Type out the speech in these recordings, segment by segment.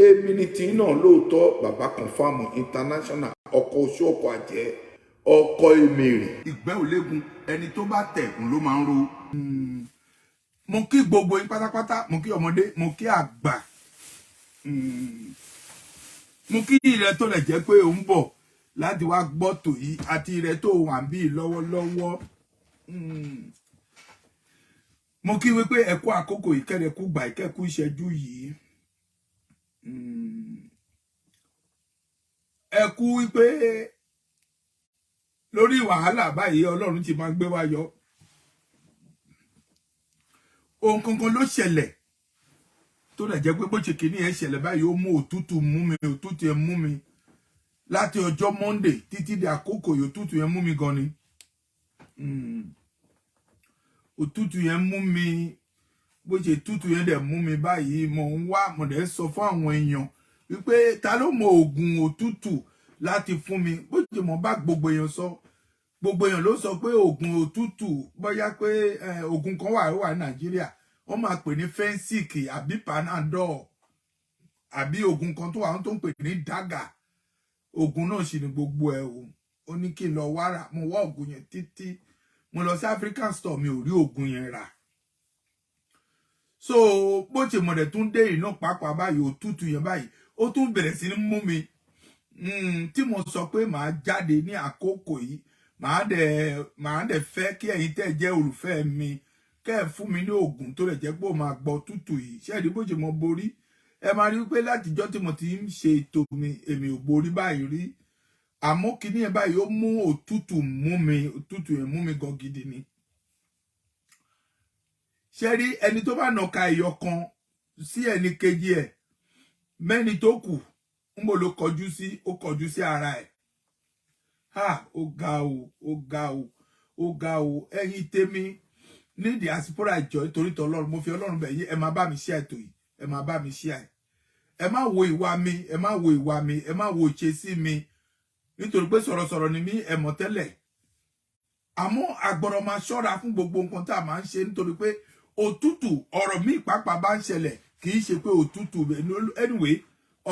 Èmi ni tí náà lóòótọ́, bàbá Confam International, ọkọ̀ oṣù, ọkọ̀ àjẹ́, ọkọ̀ èmèrè. Ìgbẹ́ ò léegun, ẹni tó bá tẹ̀ ń ló máa ń ro. Mo kí gbogbo yín pátápátá, mo kí ọmọdé, mo kí àgbà, mo kí ìrẹ tó lè jẹ́ pé ò ń bọ̀ láti wá gbọ́ tò yìí àti ìrẹ tó wà ń bí lọ́wọ́lọ́wọ́. Mo kí wípé ẹ kú àkókò ìkẹrẹkú gbà ìkẹkú ìṣẹ́jú yìí. Ẹ kú wípé lórí wàhálà báyìí, Ọlọ́run ti máa gbé wá yọ. Ohun kankan ló ṣẹlẹ̀ tó lè jẹ́ pé bó ṣe kìíní ẹ̀ ṣẹlẹ̀ báyìí, ó mú òtútù mú mi. Òtútù ẹ̀ mú mi láti ọjọ́ Monday títí di àkókò yìí. Òtútù yẹn mú mi gan ni. Òtútù yẹn mú mi. Bó ṣe tútù yẹn dẹ̀ mú mi báyìí, mo ń wá, mo dẹ̀ sọ fún àwọn èèyàn wípé ta ló mọ oògùn òtútù láti fún mi? Bó ṣe mo bá gbogbo èèyàn sọ, gbogbo èèyàn ló sọ pé oògùn òtútù, bóyá pé oògùn kan wà, ó wà ní Nàìjíríà, wọ́n máa pè ní Fensic àbí Panadol àbí oògùn kan tó wà tó ń pè ní Daga. Oògùn náà sì ni gbogbo ẹ̀ o. Ó ní kí n lọ wá rà. Mo wá oògùn yẹn títí, mo lọ sí African store, mi ò rí oògùn yẹn rà. So bó ṣe mọ̀dẹ̀ tún dé iná pàápàá báyìí, òtútù yẹn báyìí, ó tún bẹ̀rẹ̀ sí ní mú mi. Tí mo sọ pé màá jáde ní àkókò yìí, màá dẹ̀ fẹ́ kí ẹ̀yin tẹ́ jẹ́ olùfẹ́ mi kẹ́ ẹ̀ fún mi ní oògùn tó lè jẹ́ pé ó máa gbọ́ tútù yìí. Ṣé ẹ̀rí bó ṣe mo borí? Ẹ máa rí pé látijọ́ tí mo ti ń ṣe ètò mi, èmi ò borí báyìí rí. Àmọ́ kíní ẹ̀ báyìí, ó mú òtútù mú mi. Òtútù yẹn mú mi gan gidi ni. Ṣé rí ẹni tó bá nàka ẹyọ kan sí ẹni kejì ẹ̀, mẹ́ni tó kù ń bò ló kọjú sí? Ó kọjú sí ara ẹ̀. Ha, ó ga o, ó ga o, ó ga o. Ẹ̀yin tèmi ní diaspora, ìjọ, nítorí tọlọ́run, mo fi Ọlọ́run bẹ̀ yín, ẹ máa bá mi ṣe ètò yìí, ẹ máa bá mi ṣe ẹ. Ẹ má wo ìwà mi, ẹ má wo ìwà mi, ẹ má wo ìṣesí mi, nítorí pé sọ̀rọ̀sọ̀rọ̀ ni mí, ẹ mọ̀ tẹ́lẹ̀. Àmọ́ àgbọ̀rọ̀ máa ṣọ́ra fún gbogbo nǹkan tá a máa ń ṣe, nítorí pé òtútù ọ̀rọ̀ míì pàápàá bá ń ṣẹlẹ̀, kì í ṣe pé òtútù. Anyway,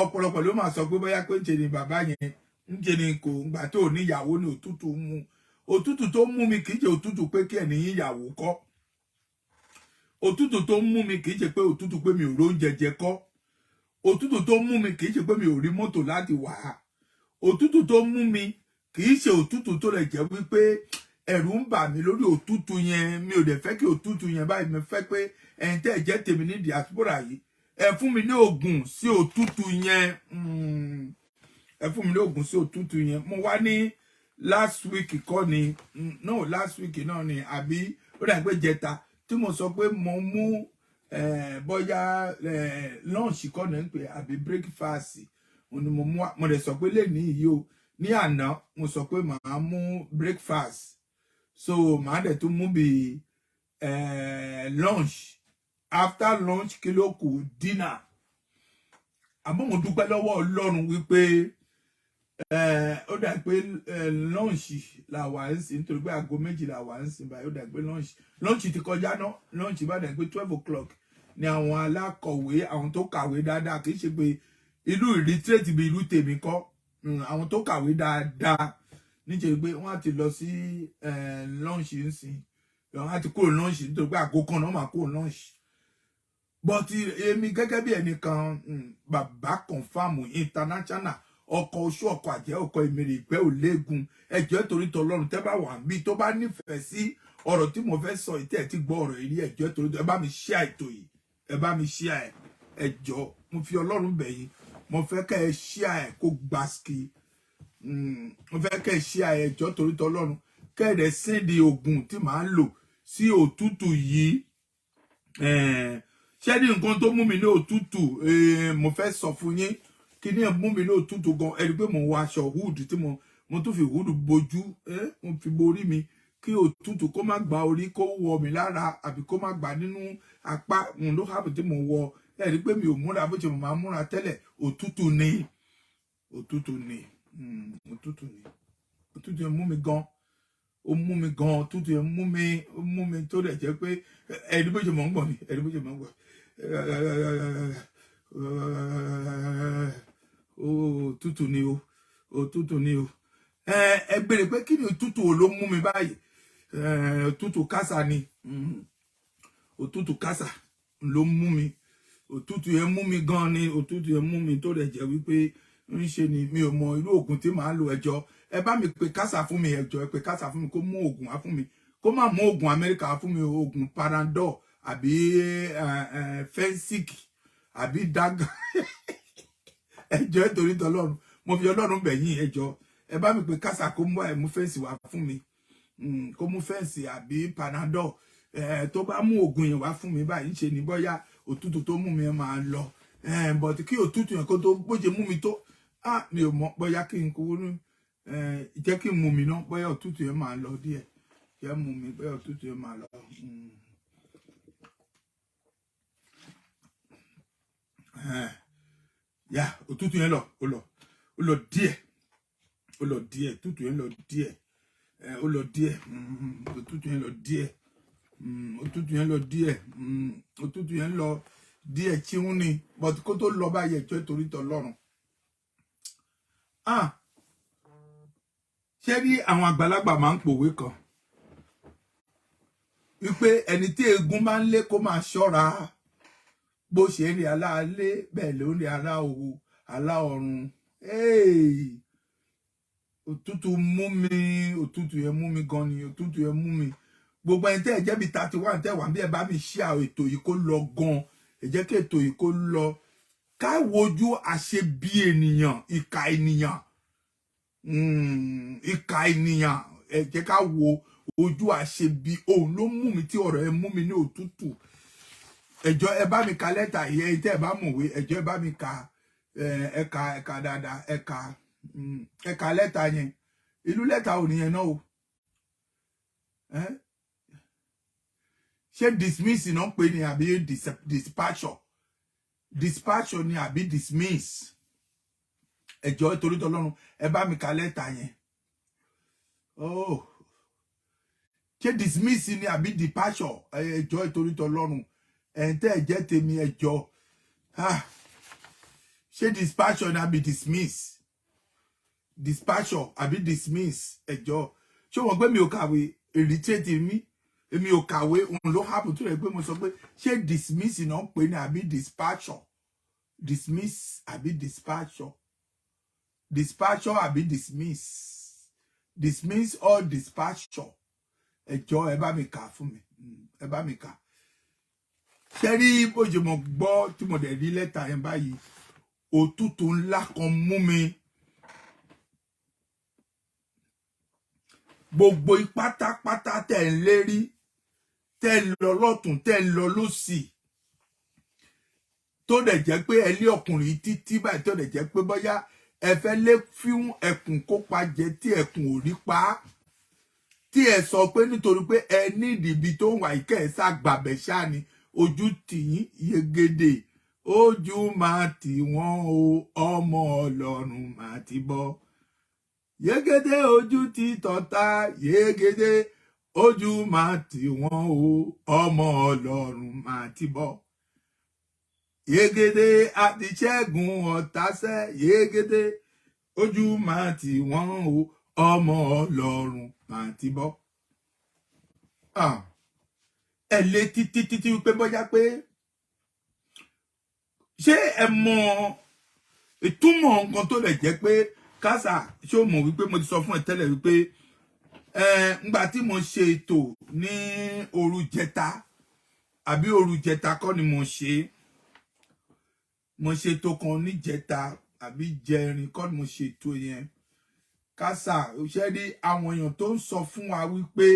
ọ̀pọ̀lọpọ̀ ló máa sọ pé bóyá pé ń ṣe ni bàbá yẹn ń ṣe ni kò gbà tó níyàwó ni òtútù mú. Òtútù tó mú mi kì í ṣe òtútù pé kí ẹni yíyàwó kọ́. Òtútù tó mú mi kì í ṣe pé òtútù pé mi ò róúnjẹ jẹ kọ́. Òtútù tó mú mi kì í ṣe pé mi ò rí mọ́tò láti wà á. Òtútù tó mú mi kì í ṣe òtútù tó lè jẹ́ wípé ẹ̀rù ń bà mí lórí òtútù yẹn. Mi ò dẹ̀ fẹ́ kí òtútù yẹn báyìí. Mi fẹ́ pé ẹ̀yin tẹ́ ẹ̀ jẹ́ tèmi ní diaspora yìí, ẹ fún mi ní oògùn sí òtútù yẹn. Ẹ fún mi ní oògùn sí òtútù yẹn. Mo wá ní last week kọ́ ni, no, last week náà ni, àbí ó dà pé jẹta tí mo sọ pé mo mú bóyá lunch kọ́ ni ń pè àbí breakfast mo ni mo mú. Mo dẹ̀ sọ pé lẹ́ni yìí o, ní àná mo sọ pé màá mú breakfast, so màá dẹ̀ tún mú bí lunch. After lunch, kí ló kù? Dinner. Àmọ́ mo dúpẹ́ lọ́wọ́ Ọlọ́run wípé ó dà pé lunch là wà ń sìn, nítorí pé aago 2 là wà ń sìn báyìí. Ó dà pé lunch ti kọjá ná. Lunch bá dà pé 12 o'clock ni àwọn alákọ̀wé, àwọn tó kàwé dáadáa, kì í ṣe pé ìlú illiterate bí ìlú tèmi kọ́, àwọn tó kàwé dáadáa, níṣẹ́ pé wọ́n á ti lọ sí lunch ń sìn, wọ́n á ti kúrò lunch, nítorí pé àgbo kan náà máa kúrò lunch. But èmi gẹ́gẹ́ bí ẹnìkan, bàbá Confam International, ọkọ̀ oṣù, ọkọ̀ àjẹ́, ọkọ̀ ìmìrì, ìpẹ́ ò léegun, ẹjọ́, torí tọlọ́run, tẹ́ bá wà níbí tó bá nífẹ̀ẹ́ sí ọ̀rọ̀ tí mo fẹ́ sọ ìtẹ́ ẹ̀ tí gbọ́ ọ̀rọ̀ yìí, ẹjọ́, torí ẹ bá mi share ètò yìí, ẹ bá mi share ẹ. Ẹjọ́, mo fi Ọlọ́run bẹ̀ yín, mo fẹ́ kẹ́ ẹ share ẹ kó gbaski. Mo fẹ́ kẹ́ ẹ share ẹ. Ẹjọ́, torí tọlọ́run, kẹ́ ẹ dẹ̀ send oògùn tí màá lò sí òtútù yìí. Ṣé ní nǹkan tó mú mi ní òtútù, mo fẹ́ sọ fún yín kí ní ẹ̀ mú mi ní òtútù gan. Ẹ rí i pé mo wọ aṣọ hood tí mo tún fi hood bojú, mo fi borí mi kí òtútù kó má gba orí, kó wọ mi lára, àbí kó má gba nínú apá. Òun ló hàbí tí mo wọ. Ẹ rí i pé mi ò múra bó ṣe mo máa múra tẹ́lẹ̀. Òtútù ni, òtútù ni, òtútù ni. Òtútù yẹn mú mi gan, ó mú mi gan. Òtútù yẹn mú mi, ó mú mi, tó dẹ̀ jẹ́ pé ẹ̀rí bó ṣe mọ̀ ń gbọ̀n ni, ẹ̀rí bó ṣe mọ̀ ń gbọ̀n. Òtútù ni o, òtútù ni o. Ẹ béèrè pé kí ni òtútù wo ló mú mi báyìí? Òtútù kásá ni. Òtútù kásá ló mú mi. Òtútù yẹn mú mi gan ni. Òtútù yẹn mú mi tó rẹ̀ jẹ́ wípé ń ṣe ni mi ò mọ irú oògùn tí màá lò. Ẹjọ́, ẹ bá mi pe kásá fún mi. Ẹjọ́, ẹ pe kásá fún mi kó mú oògùn wá fún mi. Kó má mú oògùn Amẹ́ríkà wá fún mi, oògùn Panadol àbí Phensic àbí daga. Ẹjọ́, nítorí tọlọ́run, mo fi Ọlọ́run bẹ̀ yín. Ẹjọ́, ẹ bá mi pe kásá kó mú ẹ mú Phensic wá fún mi. Kó mú Phensic àbí Panadol. Tó bá mú oògùn yẹn wá fún mi báyìí, ń ṣe ní bóyá òtútù tó mú mi yẹn máa lọ. But kí òtútù yẹn kó tó bó ṣe mú mi tó, ah, mi ò mọ bóyá kí n kú jẹ́ kí n mú mi ná, bóyá òtútù yẹn máa lọ díẹ̀. Jẹ́ mú mi, bóyá òtútù yẹn máa lọ. Ya, òtútù yẹn lọ, ó lọ, ó lọ díẹ̀, ó lọ díẹ̀. Òtútù yẹn lọ díẹ̀, ó lọ díẹ̀. Òtútù yẹn lọ díẹ̀. Òtútù yẹn lọ díẹ̀. Òtútù yẹn lọ díẹ̀ chíhún ni, but kó tó lọ báyìí, ẹjọ́, torí tọlọ́run, ah, ṣé rí àwọn àgbàlagbà máa ń pòwe kan wípé ẹni tí eégún máa ń lé, kó máa ṣọ́ra. Bó ṣe ń rí aláàlé, bẹ́ẹ̀ ló ń rí ará òwò alá ọ̀run. Hey! Òtútù mú mi, òtútù yẹn mú mi gan ni. Òtútù yẹn mú mi. Gbogbo ẹni tẹ́ ẹ jẹ́ bíi 31 tẹ́ wà bí, ẹ bá mi ṣe àwọn ètò yìí kó lọ gan. Ẹ jẹ́ kí ètò yìí kó lọ, ká wojú àṣebí ènìyàn, ìkà ènìyàn. Ìkà ènìyàn, ẹ jẹ́ ká wo ojú àṣebí. Òun ló mú mi tí ọ̀rọ̀ ẹ mú mi ní òtútù. Ẹjọ́, ẹ bá mi ka lẹ́tà yìí. Ẹ̀yin tẹ́ ẹ bá mọ̀wé, ẹjọ́, ẹ bá mi ka. Ẹ ka, ẹ ka dáadáa. Ẹ ka, ẹ ka lẹ́tà yẹn. Ìlú lẹ́tà ò nìyẹn náà o. Ṣé dismiss náà pè ní àbí dispatcher? Dispatcher ni àbí dismiss? Ẹjọ́, torí tọlọ́run, ẹ bá mi ka lẹ́tà yẹn. Oh, ṣé dismiss ni àbí departure? Ẹjọ́, torí tọlọ́run, ẹ̀yin tẹ́ ẹ jẹ́ tèmi, ẹjọ́, ah, ṣé dispatcher ni àbí dismiss? Dispatcher àbí dismiss? Ẹjọ́, ṣé wọ́n pé mi ò kàwé? Illiterate mi, èmi ò kàwé. Òun ló happen tó rẹ̀ pé mo sọ pé ṣé dismiss náà pè ní àbí dispatcher? Dismiss àbí dispatcher? Dispatcher àbí dismiss? Dismiss or dispatcher? Ẹjọ́, ẹ bá mi kà fún mi. Ẹ bá mi kà. Ṣe rí bó ṣe mo gbọ́ tí mo dẹ̀ rí lẹ́tà yẹn báyìí, òtútù ńlá kan mú mi. Gbogbo pátápátá tẹ̀ ń lérí, tẹ̀ ń lọ lọ́tún, tẹ̀ ń lọ lọ́sì, tó dẹ̀ jẹ́ pé ẹ lé ọkùnrin títí báyìí, tó dẹ̀ jẹ́ pé bóyá ẹ fẹ́ lé fún ẹkùn kópa jẹ tí ẹkùn ò rí pa á, tí ẹ sọ pé nítorí pé ẹ ní ìdìbí tó ń wà ìkẹ́ ẹ ṣàgbàbẹ̀ ṣáà ni ojú tìyín yegede. Ojú máa tì wọ́n o, ọmọ Ọlọ́run máa ti bọ́ yegede. Ojú ti tọ̀tá yegede, ojú máa tì wọ́n o, ọmọ Ọlọ́run máa ti bọ́ yegede. Àti ṣẹ́gun ọ̀tá sẹ́ yegede, ojú máa tì wọ́n o, ọmọ Ọlọ́run máa ti bọ́. Ah, ẹ lé títí títí wípé bóyá pé ṣé ẹ mọ ìtumọ̀ nǹkan tó lè jẹ́ pé kásà? Ṣé o mọ̀ wípé mo ti sọ fún ẹ tẹ́lẹ̀ wípé ẹ ńgbà tí mo ṣe ètò ní òru jẹta, àbí òru jẹta kọ́ ni mo ṣe? Mo ṣe ètò kan níjẹta àbí jẹrin kọ́ ni mo ṣe ètò yẹn. Kásà ṣe rí àwọn èèyàn tó ń sọ fún wa wípé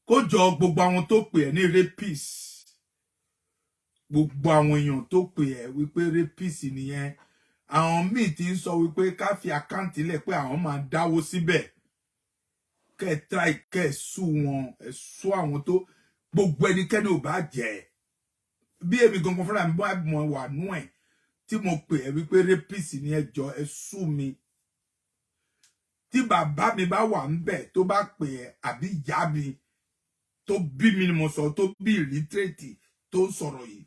kó jọ gbogbo àwọn tó pè ẹ́ ní rapist, gbogbo àwọn èèyàn tó pè ẹ́ wípé rapist nìyẹn. Àwọn míì ti ń sọ wípé ká fi account lẹ̀ pé àwọn máa dáwó síbẹ̀, kẹ́ ẹ try, kẹ́ ẹ sue wọn. Ẹ sue àwọn tó gbogbo ẹnikẹ́ni ò bá jẹ́ bí èmi gangan fúnra mi bá mọ wà nú ẹ̀ tí mo pè ẹ́ wípé rapist ni, ẹ jọ, ẹ sue mi. Tí bàbá mi bá wà ńbẹ̀ tó bá pè ẹ́, àbí ìyá mi tó bí mi ni mo sọ, tó bí illiterate tó ń sọ̀rọ̀ yìí,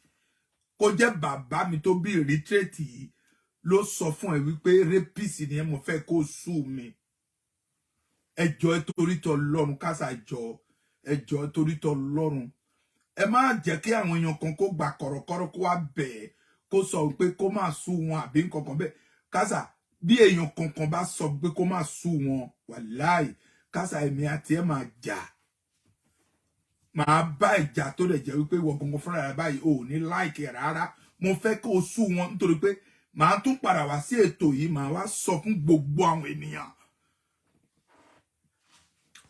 kó jẹ́ bàbá mi tó bí illiterate yìí. ló sọ fún ẹ wípé rapist ni ẹ, mo fẹ́ kó sue mi. Ẹjọ́, ẹ torí tọ lọ́run kásá jọ, ẹjọ́, ẹ torí tọ lọ́run, ẹ má jẹ́ kí àwọn èèyàn kan kó gbà kọ̀rọ̀kọ̀rọ̀ kó wá bẹ̀ ẹ́, kó sọ pé kó má sue wọn àbí nǹkan kan bẹ́ẹ̀. Kásá, bí èèyàn kankan bá sọ pé kó má sue wọn, wàláì kásá, èmi àti ẹ máa jà, máa bá ìjà tó lè jẹ́ wípé ìwọ gangan fúnra rẹ báyìí ò ní like rárá. Mo fẹ́ kó o sue wọn, nítorí pé màá tún padà wá sí ètò yìí, màá wá sọ fún gbogbo àwọn ènìyàn,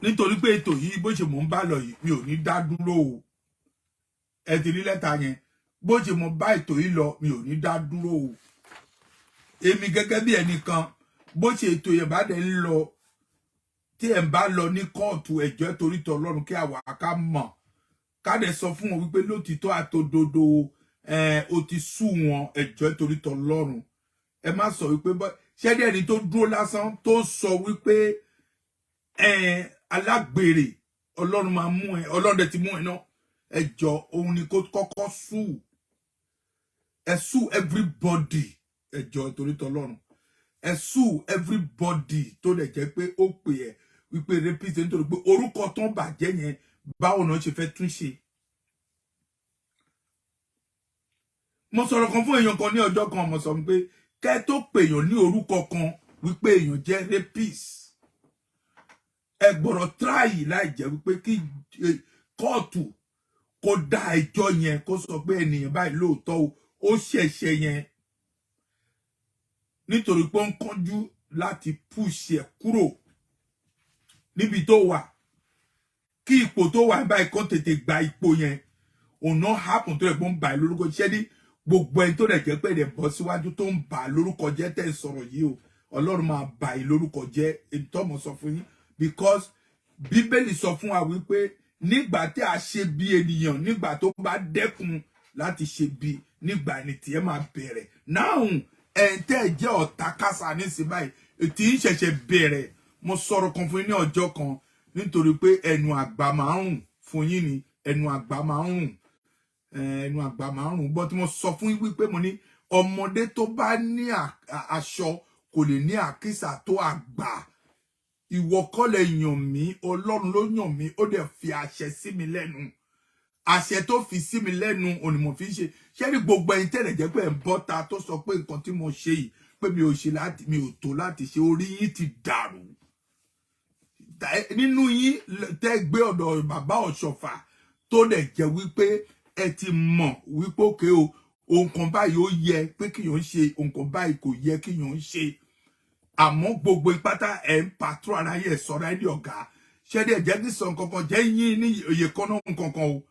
nítorí pé ètò yìí, bó ṣe mò ń bá lọ yìí, mi ò ní dá dúró o. Ẹ ti rí lẹ́tà yẹn. Bó ṣe mo bá ètò yìí lọ, mi ò ní dá dúró o. Èmi gẹ́gẹ́ bí ẹnìkan, bó ṣe ètò yẹn bá dẹ̀ ń lọ, tí ẹ̀ ń bá lọ ní kóòtù, ẹ̀jọ́, torí tọ Ọlọ́run, kí àwa ká mọ̀, ká dẹ̀ sọ fún wọn wípé lótìtọ́ àtòdodo ẹ̀ o ti sue wọn. Ẹ̀jọ́, torí tọ Ọlọ́run, ẹ má sọ wípé ṣẹ́dí ẹni tó dúró lásán tó sọ wípé ẹ alágbèrè, Ọlọ́run máa mú ẹ, Ọlọ́run dẹ̀ ti mú ẹ náà. Ẹjọ́, òun ni kó kọ́kọ́ sue ẹ. Sue everybody. Ẹjọ́, torí tọlọ́run, ẹ sue everybody tó lè jẹ́ pé ó pè ẹ́ wípé rapist, nítorí pé orúkọ tó ń bàjẹ́ yẹn, báwo náà ṣe fẹ́ tún ṣe? Mo sọ̀rọ̀ kan fún èèyàn kan ní ọjọ́ kan. Mo sọ pé kẹ́ tó pèèyàn ní orúkọ kan wípé èèyàn jẹ́ rapist, ẹ gbọ́dọ̀ try láì jẹ́ wípé kí kóòtù kó dá ẹjọ́ yẹn, kó sọ pé ènìyàn báyìí lóòótọ́ o, ó ṣẹ̀ṣẹ̀ yẹn, nítorí pé ó ń kánjú láti push ẹ̀ kúrò níbi tó wà, kí ipò tó wà báyìí kó tètè gba ipò yẹn. Òun náà happen tó yẹ kó ń bà lórúkọ jẹ́ ní gbogbo ẹni tó rẹ̀ jẹ́ pé rẹ̀ bọ́ síwájú tó ń bà lórúkọ jẹ́ tẹ́ sọ̀rọ̀ yìí o, Ọlọ́run máa bà yín lórúkọ jẹ́. Ìtọ́mọ̀ sọ fún yín, because Bíbélì sọ fún wa wípé nígbà tí a ṣe bí ènìyàn, nígbà tó bá dẹ́kun láti ṣe bí, nígbà ní tiẹ̀ máa bẹ̀rẹ̀ náà. Ẹ̀ ń tẹ́ jẹ́ ọ̀tá kásá nísìnyí báyìí tí ń ṣẹ̀ṣẹ̀ bẹ̀rẹ̀. Mo sọ̀rọ̀ kan fún yín ní ọjọ́ kan, nítorí pé ẹnu àgbà máa ń rùn fún yín ni. Ẹnu àgbà máa ń rùn, ẹnu àgbà máa ń rùn gbọ́ tí mo sọ fún yín wípé mo ní ọmọdé tó bá ní aṣọ kò lè ní àkísà tó àgbà. Ìwọ kọ́ lẹ yàn mí, Ọlọ́run ló yàn mí. Ó dẹ̀ fi àṣẹ sí mi lẹ́nu. Àṣẹ tó fi sí mi lẹ́nu òní mo fi ń ṣe. Ṣé ní gbogbo ẹ̀yin tẹ́lẹ̀ jẹ́ pé ẹ̀ ń bọ́ta tó sọ pé nǹkan tí mo ṣe yìí, pé mi ò ṣe láti, mi ò tó láti ṣe, orí yín ti dàrú. Nínú yín tẹ́ gbé ọ̀dọ̀ bàbá Ọ̀ṣọ́fà, tó dẹ̀ jẹ́ wípé ẹ ti mọ̀ wípé òkè o, ohun kan báyìí ó yẹ pé kíyàn ń ṣe, ohun kan báyìí kò yẹ kíyàn ń ṣe, àmọ́ gbogbo ìpátá ẹ̀ ń pàtrọ̀ ara yẹ̀ sọ̀rọ̀ ẹ̀ ní ọ̀gá. Ṣẹ́dí ẹ̀ jẹ́ kí sọ nǹkan kan jẹ́ yín ní òye kan náà nǹkan o.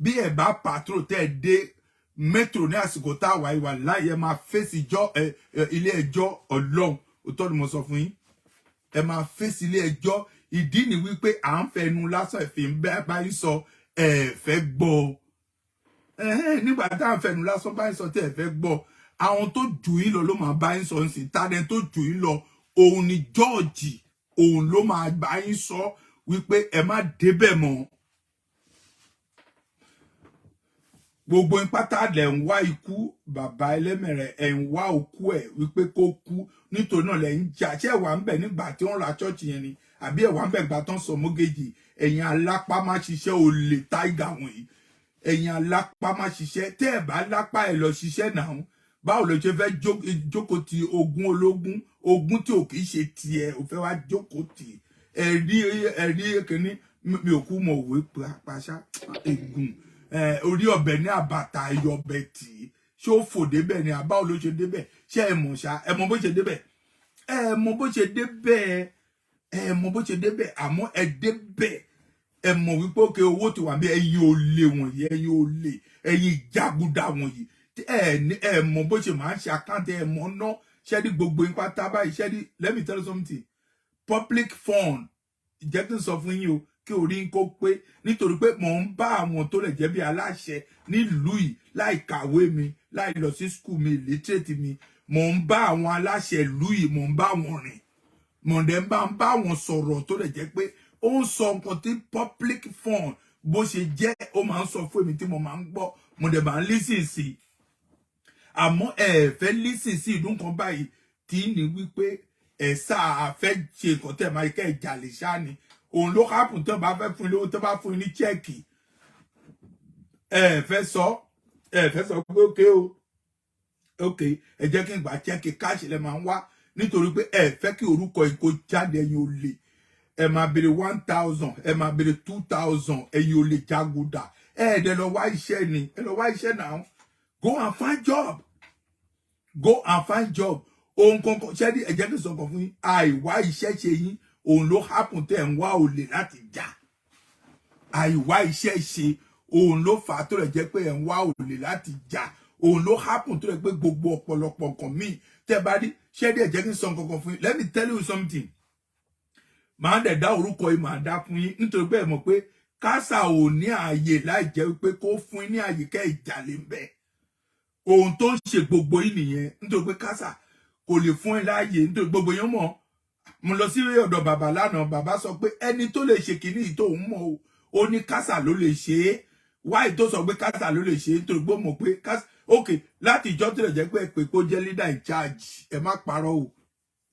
Bí ẹ̀ bá pàtrọ̀ tẹ́ ẹ dé metro ní àsìkò tá a wà ìwà láàyè, ẹ máa fèsì ilé ẹjọ́. Ọlọ́run, òótọ́ ni mo sọ fún yín, ẹ máa fèsì ilé ẹjọ́. Ìdí ni wípé à ń fẹnu lásán ẹ̀fín báyìí sọ, ẹ fẹ́ gbọ́. Nígbà tá à ń fẹnu lásán báyìí sọ tí ẹ fẹ́ gbọ́, àwọn tó jù yín lọ ló máa bá yín sọ ń sìn. Tádẹ tó jù yín lọ, òun ni jọ́ọ̀jì, òun ló máa bá yín sọ wípé ẹ má débẹ̀ mọ́. Gbogbo pátá lẹ̀ ń wá ikú bàbá Ẹlẹ́mẹ̀rẹ̀, ẹ̀ ń wá òkú ẹ̀ wípé kó kú. Nítorí náà lẹ̀ ń jà. Ṣé ẹ̀ wà ń bẹ̀ nígbà tí wọ́n ra church yẹn ni, àbí ẹ̀ wà ń bẹ̀ gbà tán sọ mọ́gẹ́jì? Ẹ̀yin alápá má ṣiṣẹ́, olè táìgà wọ̀nyí, ẹ̀yin alápá má ṣiṣẹ́. Tẹ́ ẹ̀ bá lápá, ẹ̀ lọ ṣiṣẹ́ náà. Báwo ló ṣe fẹ́ jókòó ti ogún ológun, ogún tí ò kì í ṣe tiẹ̀, ò fẹ́ wá jókòó tì? Ẹ̀rí ẹ̀rí kìíní, mi ò kú mọ̀ òwe pàṣá ègùn orí ọbẹ̀ ní àbàtà ẹyọ ọbẹ̀ tì í. Ṣé ó fò débẹ̀ ni, àbáwo ló ṣe débẹ̀? Ṣé ẹ mọ̀ ṣá? Ẹ mọ̀ bó ṣe débẹ̀? Ẹ mọ̀ bó ṣe débẹ̀? Ẹ mọ̀ bó ṣe débẹ̀? Àmọ́ ẹ débẹ̀, ẹ mọ̀ wípé òkè owó ti wà bí. Ẹ̀yin olè wọ̀nyí, ẹ̀yin olè, ẹ̀yin jaguda wọ̀nyí, ẹ ní ẹ mọ̀ bó ṣe máa ń ṣe account, ẹ mọ̀ ná. Ṣẹ́ni gbogbo ipá tábà ṣẹ́ni, let me tell you something. Public fund, jẹ́ kí n sọ fún yín o, kí orí ń kó pé, nítorí pé mò ń bá àwọn tó lè jẹ́ bí aláṣẹ nílùú yìí, láì kàwé mi, láì lọ sí school mi, illiterate mi, mò ń bá àwọn aláṣẹ ìlú yìí, mò ń bá wọn rìn, mò ń dẹ̀ ń bá wọn sọ̀rọ̀, tó lè jẹ́ pé ó ń sọ nǹkan tí public fund bó ṣe jẹ́. Ó máa ń sọ fún èmi tí mo máa ń gbọ́, mo dẹ̀ máa ń listen sí i. Àmọ́ ẹ fẹ́ listen sí ìlú nǹkan báyìí tí ní wípé ẹ sáà fẹ́ ṣe nǹkan tẹ̀ máa kẹ́ ẹ jalè ṣáà ni. Òun ló happen. Tó bá fẹ́ fún yín lówó, tó bá fún yín ní cheque, ẹ fẹ́ sọ, ẹ fẹ́ sọ pé okay o, okay, ẹ jẹ́ kí n gbà cheque. Cash lẹ máa ń wá, nítorí pé ẹ fẹ́ kí orúkọ yìí kó jáde. Ẹ̀yin ò lè, ẹ máa béèrè 1,000, ẹ máa béèrè 2,000. Ẹ̀yin ò lè jaguda. Ẹ ẹ̀ dẹ̀ lọ wá iṣẹ́ ni, ẹ lọ wá iṣẹ́ náà. Go and find job, go and find job. Ohun kankan ṣẹ́ ní, ẹ jẹ́ kí n sọ nǹkan fún yín. Àìwá iṣẹ́ ṣe yín, òun ló happen tẹ̀ ń wá olè láti jà. Àìwá iṣẹ́ ṣe, òun ló fà á tó rẹ̀ jẹ́ pé ẹ̀ ń wá olè láti jà. Òun ló happen tó rẹ̀ pé gbogbo ọ̀pọ̀lọpọ̀ nǹkan míì tẹ́ bá rí ṣẹ́ ní, ẹ jẹ́ kí n sọ nǹkan kan fún yín. Let me tell you something. Màá dẹ̀ dá orúkọ yìí, màá dá fún yín, nítorí pé ẹ mọ̀ pé kásà ò ní ààyè láì jẹ́ wípé kó fún yín ní ààyè kẹ́ ìjàlè ń bẹ̀. Ohun tó ń ṣe gbogbo yín nìyẹn, nítorí pé kásà kò lè fún ẹ láàyè, nítorí gbogbo yín mọ̀. Mo lọ sí ọ̀dọ̀ bàbá lánàá, bàbá sọ pé ẹni tó lè ṣe kìíní yìí tó ń mọ̀ o, ó ní kásà ló lè ṣe é. Wáyé tó sọ pé kásà ló lè ṣe é? Nítorí pé ó mọ̀ pé kásà, ok, láti ìjọ tó lè jẹ́ pé ẹ pé kó jẹ́ leader in charge. Ẹ má parọ́ o,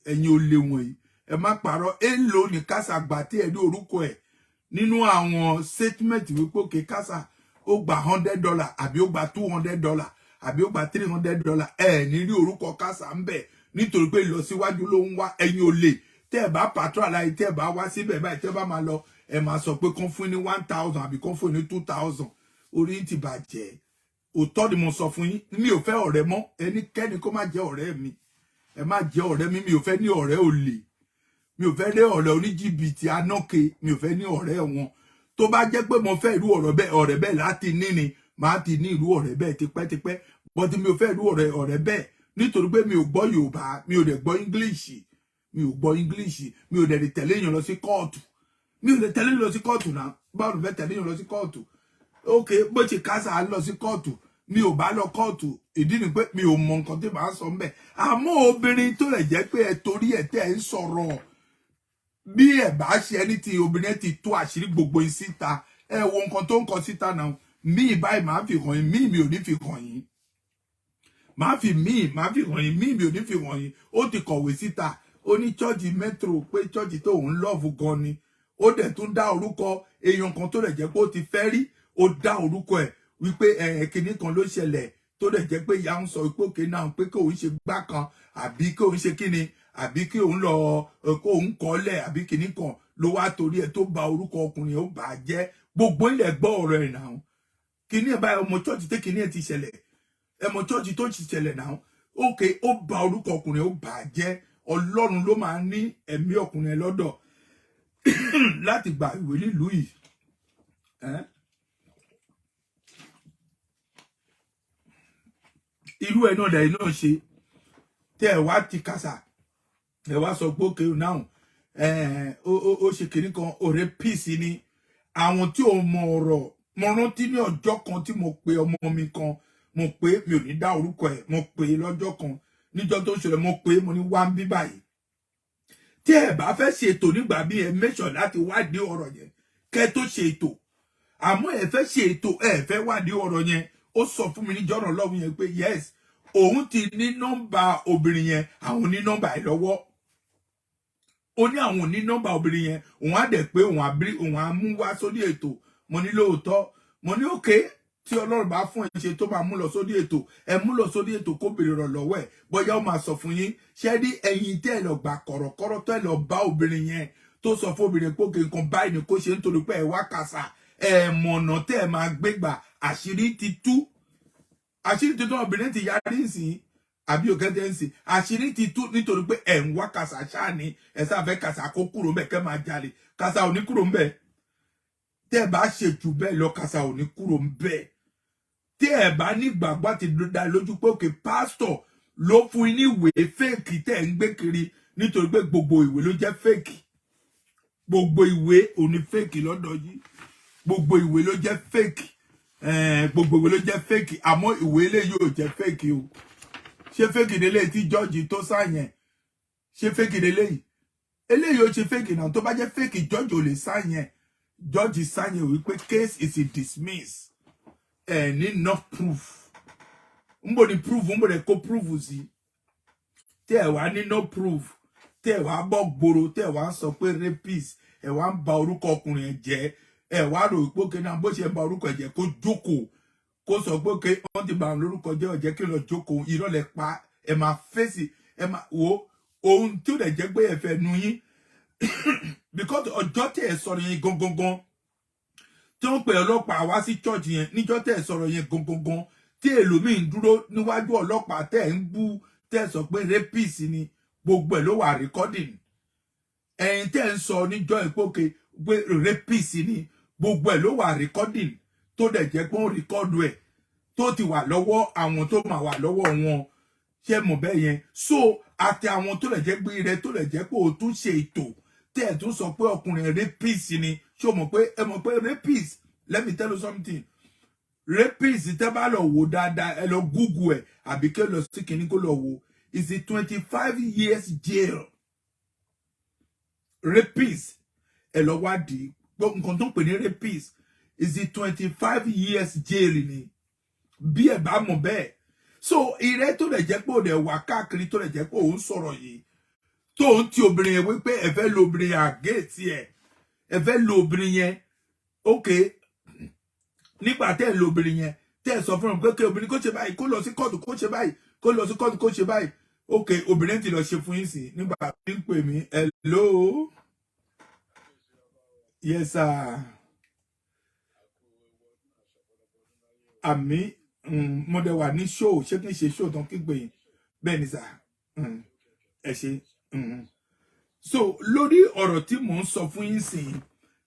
ẹ̀yin ò lè wọ̀nyí, ẹ má parọ́. Èèlò ní kásà gbà tí ẹ ní orúkọ ẹ̀ nínú àwọn statement wípé okay, kásà ó gba $100, àbí ó gba $200, àbí ó gba $300? Ẹ ní rí orúkọ kásà ń bẹ̀, nítorí pé ìlọsíwájú ló ń wá. Ẹ̀yin ò lè tẹ́ ẹ bá patrol aláì, tẹ́ ẹ bá wá síbẹ̀ báyìí, tẹ́ ẹ bá máa lọ, ẹ máa sọ pé kán fún ní 1,000 àbí kán fún ní 2,000. Orí ti bàjẹ́. Òótọ́ ni mo sọ fún yín. Mi ò fẹ́ ọ̀rẹ́ mọ́. Ẹnikẹ́ni kó má jẹ́ ọ̀rẹ́ mi, ẹ má jẹ́ ọ̀rẹ́ mi. Mi ò fẹ́ ní ọ̀rẹ́ olè, mi ò fẹ́ ní ọ̀rẹ́ oníjìbìtì anáke, mi ò fẹ́ ní ọ̀rẹ́ wọn. Tó bá jẹ́ pé mo fẹ́ irú ọ̀rọ̀ bẹ́ẹ̀, ọ̀rẹ́ bẹ́ẹ̀ láti ní ni màá ti ní irú ọ̀rẹ́ bẹ́ẹ̀ tipẹ́tipẹ́, but mi ò fẹ́ irú ọ̀rẹ́ bẹ́ẹ̀, nítorí pé mi ò gbọ́ Yorùbá, mi ò dẹ̀ gbọ́ English, mi ò gbọ́ English, mi ò dẹ̀ lè tẹ̀lé èèyàn lọ sí kóòtù. Mi ò lè tẹ̀lé èèyàn lọ sí kóòtù náà. Báwo ló fẹ́ tẹ̀lé èèyàn lọ sí kóòtù? Ok, bó ṣe kásá lọ sí kóòtù, mi ò bá lọ kóòtù. Ìdí ni pé mi ò mọ nǹkan tí màá sọ ńbẹ̀. Àmọ́ obìnrin tó lè jẹ́ pé ẹ torí ẹ tẹ́ ẹ ń sọ̀rọ̀, bí ẹ bá ṣe ẹni tí obìnrin ti tú àṣírí gbogbo yín síta. Ẹ wo nǹkan tó ń kọ síta náà. Míì báyìí màá fi hàn yín, míì mi ò ní fi hàn yín. Màá fi míì, màá fi hàn yín, míì mi ò ní fi hàn yín. Ó ti kọ̀wé síta, ó ní church Metro, pé church tó ń love gan ni. Ó dẹ̀ tún dá orúkọ èèyàn kan tó dẹ̀ jẹ́ pé ó ti fẹ́ rí, ó dá orúkọ ẹ̀ wípé ẹ̀ kinní kan ló ṣẹlẹ̀, tó dẹ̀ jẹ́ pé ìyá ń sọ wípé okay náà, pé kóun ṣe gbá kan, àbí kóun ṣe kíni, àbí kí òun lọ kóun kọ́lẹ̀, àbí kinní kan ló wá torí ẹ̀ tó ba orúkọ ọkùnrin, ó bà á jẹ́. Gbogbo ilẹ̀ gbọ́ ọ̀rọ̀ ẹ̀ náà. Kíní ẹ̀ báyìí, ọmọ church tí kíní ẹ̀ ti ṣẹlẹ̀, ẹmọ church tó ti ṣẹlẹ̀ náà. Okay, ó ba orúkọ ọkùnrin, ó bà á jẹ́. Ọlọ́run ló máa ní ẹ̀mí ọkùnrin ẹ̀ lọ́dọ̀ láti gba ìwé nílùú yìí. Ẹ́ irú ẹ̀ náà lẹ́yìn náà ṣe tẹ́ ẹ wá ti kásà, ẹ wá sọ pé okay now, ó ṣe kìnnì kan, ọ̀rẹ́ peace ni. Àwọn tí ò mọ ọ̀rọ̀, mo rántí ní ọjọ́ kan tí mo pe ọmọ mi kan, mo pe, mi ò ní dá orúkọ ẹ̀, mo pe lọ́jọ́ kan níjọ́ tó ń ṣẹlẹ̀, mo pe, mo ní wá ń bí báyìí. Tí ẹ bá fẹ́ ṣe ètò nígbà bí, ẹ mẹ́sàn láti wádìí ọ̀rọ̀ yẹn kẹ́ tó ṣe ètò. Àmọ́ ẹ fẹ́ ṣe ètò, ẹ fẹ́ wádìí ọ̀rọ̀ yẹn. Ó sọ fún mi níjọ́ náà lọ́wọ́ yẹn pé yes, òun ti ní nọ́mbà obìnrin yẹn, àwọn ní nọ́mbà ẹ̀ lọ́wọ́. Ó ní àwọn ní nọ́mbà obìnrin yẹn, òun á dẹ̀ pé òun á bí, òun á mú wá sórí ètò. Mo ní lóòótọ́. Mo ní okay, tí Ọlọ́run bá fún ẹ ṣe tó máa mú lọ sórí ètò, ẹ mú lọ sórí ètò, kó béèrè rọ̀ lọ́wọ́ ẹ̀, bóyá ó máa sọ fún yín. Ṣé rí ẹ̀yin tẹ́ ẹ lọ gbà kọ̀rọ̀kọ́rọ̀, tẹ́ ẹ lọ bá obìnrin yẹn, tó sọ fún obìnrin pé okay, nǹkan báyìí ni kó ṣe, nítorí pé ẹ wá kàṣà, ẹ mọ̀nà tẹ́ ẹ máa gbé gbà. Àṣírí ti tú, àṣírí ti tú. Obìnrin ti yarí ìsìn àbí òkèdè ń sìn. Àṣírí ti tú, nítorí pé ẹ̀ ń wá kàṣà ṣáà ni. Ẹ sáfẹ́ kàṣà kó kúrò ńbẹ̀ kẹ́ máa jalè. Kàṣà ò ní kúrò ńbẹ̀. Tẹ́ ẹ bá ṣe jù bẹ́ẹ̀ lọ, kàṣà ò ní kúrò ńbẹ̀. Tí ẹ bá ní ìgbàgbọ́ àti dá lójú pé okay, pásítọ̀ ló fún yín ní ìwé fake tẹ́ ẹ ń gbé kiri, nítorí pé gbogbo ìwé ló jẹ́ fake. Gbogbo ìwé ò ní fake lọ́dọ̀ yìí, gbogbo ìwé ló jẹ́ fake, gbogbo ìwé ló jẹ́ fake. Àmọ́ ìwé eléyìí ò jẹ́ fake o. Ṣé fake lélẹ́yìí tí jọ́ọ̀jì tó sáyẹn? Ṣé fake lélẹ́yìí? Eléyìí ó ṣe fake náà. Tó bá jẹ́ fake, jọ́ọ̀jì ò lè sáyẹn. Jọ́ọ̀jì sáyẹn wípé case is dismissed, ẹ ní enough proof. Ń bò ní proof? Ń bò ní kó proof sí? Tẹ́ ẹ̀ wá ní no proof, tẹ́ ẹ̀ wá bọ́ gbòòrò, tẹ́ ẹ̀ wá ń sọ pé rapist, ẹ̀ wá ń ba orúkọ ọkùnrin ẹ̀ jẹ́. Ẹ̀ wá rò pé okay náà, bó ṣe ń ba orúkọ ẹ̀ jẹ́, kó jókòó, kó sọ pé okay, wọ́n ti bà òun lórúkọ jẹ́, ọ̀jẹ́ kí n lọ jókòó. Irọ́ lẹ pa. Ẹ̀ máa fèsì, ẹ̀ máa wo ohun tí ó dẹ̀ jẹ́ pé ẹ fẹ́ nu yín, because ọjọ́ tí ẹ sọ̀rọ̀ yẹn gangan tí wọ́n pè ọlọ́pàá wá sí church yẹn, níjọ́ tẹ́ ẹ sọ̀rọ̀ yẹn gangan tí èlòmíì ń dúró níwájú ọlọ́pàá, tẹ́ ẹ ń bú, tẹ́ ẹ sọ pé rapist ni, gbogbo ẹ̀ ló wà recording. Ẹ̀yin tẹ́ ẹ ń sọ níjọ́ ìpókè pé rapist ni, gbogbo ẹ̀ ló wà recording, tó dẹ̀ jẹ́ pé ó ń record ẹ̀, tó ti wà lọ́wọ́ àwọn tó máa wà lọ́wọ́ wọn. Ṣé mọ̀ bẹ́ẹ̀ yẹn? So àti àwọn tó lè jẹ́ pé rẹ, tó lè jẹ́ pé o tún ṣe ètò tẹ́ ẹ̀ tún sọ pé ọkùnrin rapist ni, ṣé o mọ̀ pé ẹ mọ̀ pé rapist? Let me tell you something. Rapist, tẹ́ bá lọ wò dáadáa, ẹ lọ Google ẹ̀, àbí kí ẹ lọ sí kìnní kó lọ wò, is a 25 years jail. Rapist, ẹ lọ wádìí nǹkan tó ń pè ní rapist, is a 25 years jail ni, bí ẹ bá mọ̀ bẹ́ẹ̀. So ìrẹ́ tó lè jẹ́ pé ò dẹ̀ wà káàkiri, tó lè jẹ́ pé òun sọ̀rọ̀ yìí, tó ń ti obìnrin yẹn wípé ẹ fẹ́ lo obìnrin yẹn àgéètì ẹ, ẹ fẹ́ lo obìnrin yẹn. Ok, nígbà tẹ́ ẹ lo obìnrin yẹn, tẹ́ ẹ sọ fún mi pé kí obìnrin kó ṣe báyìí, kó lọ sí kóòtù, kó ṣe báyìí, kó lọ sí kóòtù, kó ṣe báyìí. Ok, obìnrin ti lọ ṣe fún yín sí nígbà tí ń pè mí. Hello, yes sir. Àmì, mo dẹ̀ wà ní show. Ṣé kí n ṣe show tán kí n pè yín? Bẹ́ẹ̀ ni sir. Ẹ ṣe. So lórí ọ̀rọ̀ tí mò ń sọ fún yín sìn,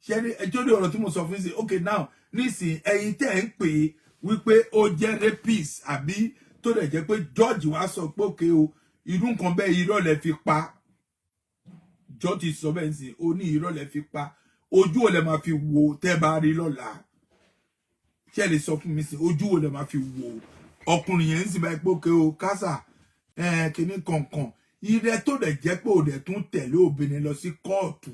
ṣe ní ẹjọ́ lórí ọ̀rọ̀ tí mo sọ fún yín sìn. Ok, now nísìn, ẹ̀yin tẹ́ ẹ̀ ń pè é wípé ó jẹ́ rapist, àbí tó dẹ̀ jẹ́ pé judge wá sọ pé okay o, irú nǹkan bẹ́ẹ̀, irọ́ lẹ fi pa. Judge sọ bẹ́ẹ̀ sìn, ó ní irọ́ lẹ fi pa. Ojú ò lẹ máa fi wo tẹ́ bá rí lọ́la? Ṣé lè sọ fún mi sí, ojú wo lẹ máa fi wo ọkùnrin yẹn ń sì báyìí pé okay o, kásà kínní kankan ire, tó dẹ̀ jẹ́ pé ò dẹ̀ tún tẹ̀lé obìnrin lọ sí kóòtù,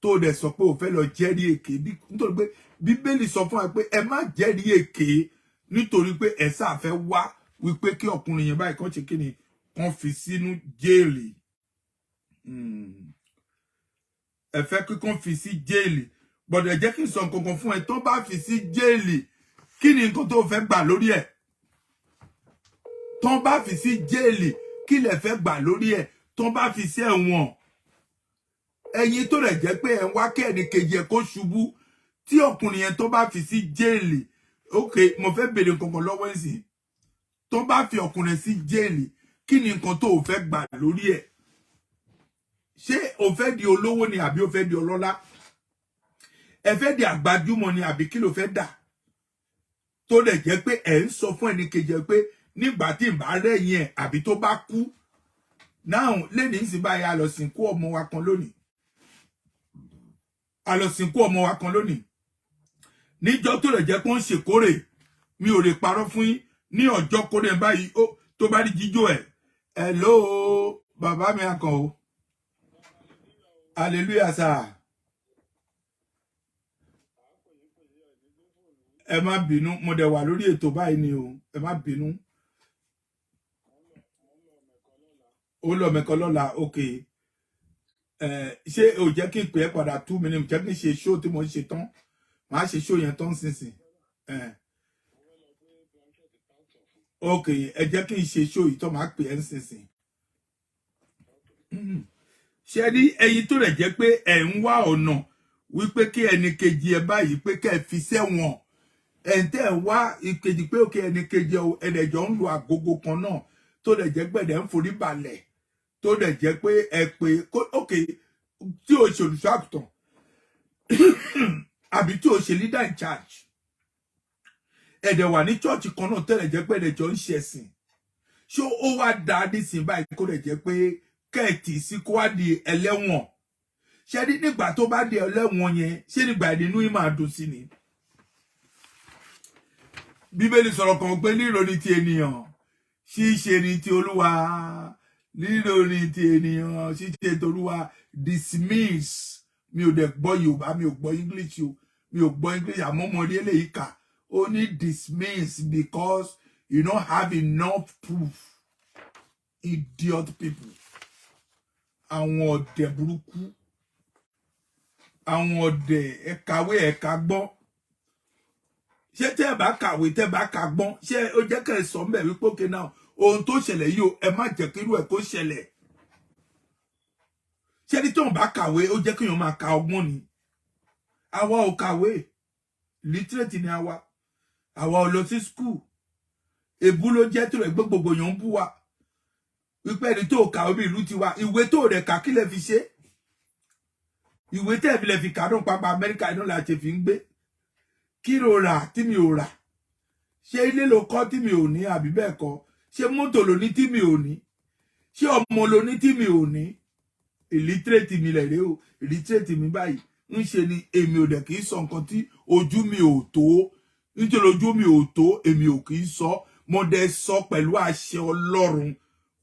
tó dẹ̀ sọ pé ò fẹ́ lọ jẹ́rìí èké, nítorí pé Bíbélì sọ fún wa pé ẹ má jẹ́rìí èké, nítorí pé ẹ sáà fẹ́ wá wípé kí ọkùnrin yẹn báyìí kàn ṣe kí ni, kàn fi sínú jail. Ẹ fẹ́ kí kàn fi sí jail gbọ́dọ̀. Ẹ jẹ́ kí n sọ nǹkan kan fún ẹ. Tó bá fi sí jail, kí ni nǹkan tó fẹ́ gbà lórí ẹ̀? Tó bá fi sí jail, kí lẹ fẹ́ gbà lórí ẹ̀? Tó bá fi sí ẹ̀wọ̀n, ẹ̀yin tó rẹ̀ jẹ́ pé ẹ̀ ń wá kí ẹnì kejì ẹ̀ kó ṣubú, tí ọkùnrin yẹn tó bá fi sí jail, ok, mo fẹ́ béèrè nǹkan kan lọ́wọ́ ẹ̀sìn. Tó bá fi ọkùnrin sí jail, kí ni nǹkan tó o fẹ́ gbà lórí ẹ̀? Ṣé o fẹ́ di olówó ni, àbí o fẹ́ di ọlọ́lá? Ẹ fẹ́ di àgbájúmọ̀ ni, àbí kí ló fẹ́ dà, tó lè jẹ́ pé ẹ̀ ń sọ fún ẹnì kejì ẹ pé nígbà tí n bá rẹ̀yìn ẹ̀, àbí tó bá kú náà lẹ́ni ń sì báyìí, a lọ sìnkú ọmọ wa kan lónìí, a lọ sìnkú ọmọ wa kan lónìí. Níjọ́ tó lè jẹ́ pé ó ń ṣèkórè, mi ò lè parọ́ fún yín, ní ọjọ́ kórè báyìí, ó tó bá rí jíjó ẹ̀. Hello, bàbá mi akàn o. Hallelujah sir. Ẹ má bínú, mo dẹ̀ wà lórí ètò báyìí ni o, ẹ má bínú. Ó lọ mẹ́kọ lọ́la. Ok, ẹ ṣé o jẹ́ kí n pè é padà 2 minutes, jẹ́ kí n ṣe show tí mo ń ṣe tán, màá ṣe show yẹn tán sínsìn. Ẹ ok, ẹ jẹ́ kí n ṣe show yìí tán, màá pè é sínsìn. Ṣe rí ẹyin tó rẹ̀ jẹ́ pé ẹ̀ ń wá ọ̀nà wípé kí ẹnì kejì ẹ báyìí pé kẹ́ ẹ fi sẹ́wọ̀n, ẹ̀ ń tẹ́ ẹ̀ wá ìkejì pé òkè ẹnì kejì ẹ̀ẹ́dẹ̀jọ́ ń lo àgógó kan náà, tó dẹ̀ jẹ́ gbẹ̀dẹ̀ ń forí balẹ̀, tó dẹ̀ jẹ́ pé ẹ pé òkè tí o ṣe olùṣọ́ àgùntàn, àbí tí o ṣe leader in charge, ẹ̀dẹ̀ wà ní church kan náà tẹ́lẹ̀, jẹ́ pé ẹ̀dẹ̀jọ́ ń ṣẹ̀sìn, ṣé ó wá dáa nísìnyí báyìí kó dẹ̀ jẹ́ pé kẹ́ẹ̀tì sí kó wá di ẹlẹ́wọ̀n? Ṣé ní nígbà tó bá di ẹlẹ́wọ̀n yẹn, ṣé nígbà nínú yín máa dùn sí ni? Bíbélì sọ̀rọ̀ kan pé líro ní ti ènìyàn, ṣíṣe ní ti Olúwa. Líro ní ti ènìyàn, ṣíṣe ti Olúwa. Dismiss. Mi ò dẹ̀ gbọ́ Yorùbá, mi ò gbọ́ English o, mi ò gbọ́ English, àmọ́ mo rí eléyìí kà. Ó ní dismiss because You don't have enough proof. Idiot people. Àwọn ọ̀dẹ̀ burúkú, àwọn ọ̀dẹ̀. Ẹ kàwé, ẹ kà gbọ́n. Ṣé tẹ́ ẹ bá kàwé, tẹ́ ẹ bá kà gbọ́n, ṣé ó jẹ́ kẹ́ ẹ sọ mbẹ̀ wípé, okay now, ohun tó ṣẹlẹ̀ yìí o, ẹ má jẹ́ kí irú ẹ̀ kó ṣẹlẹ̀? Ṣé ní tóun bá kàwé, ó jẹ́ kéèyàn máa ka ọgbọ́n ni? Àwa ò kàwé, literate ni àwa. Àwa ò lọ sí school. Èbú ló jẹ́ tó rẹ̀ gbé gbogbo èèyàn ń bú wa wípé ẹni tó kàwé bí ìlú tiwa. Ìwé tó rẹ̀ kà, kí lè fi ṣe? Ìwé tẹ́ fi lè fi kàdún pápá Amẹ́ríkà iná la ṣe fi ń gbé. Kí ló rà tí mi ò rà? Ṣé ilé ló kọ́ tí mi ò ní, àbí bẹ́ẹ̀ kọ́? Ṣé mọ́tò ló ní tí mi ò ní? Ṣé ọmọ ló ní tí mi ò ní? Illiterate mi lẹ̀ rèé o. Illiterate mi báyìí ń ṣe ni èmi ò dẹ̀ kì í sọ nǹkan tí ojú mi ò tó, nítorí ojú mi ò tó, èmi ò kì í sọ. Mo dẹ̀ sọ pẹ̀lú àṣẹ Ọlọ́run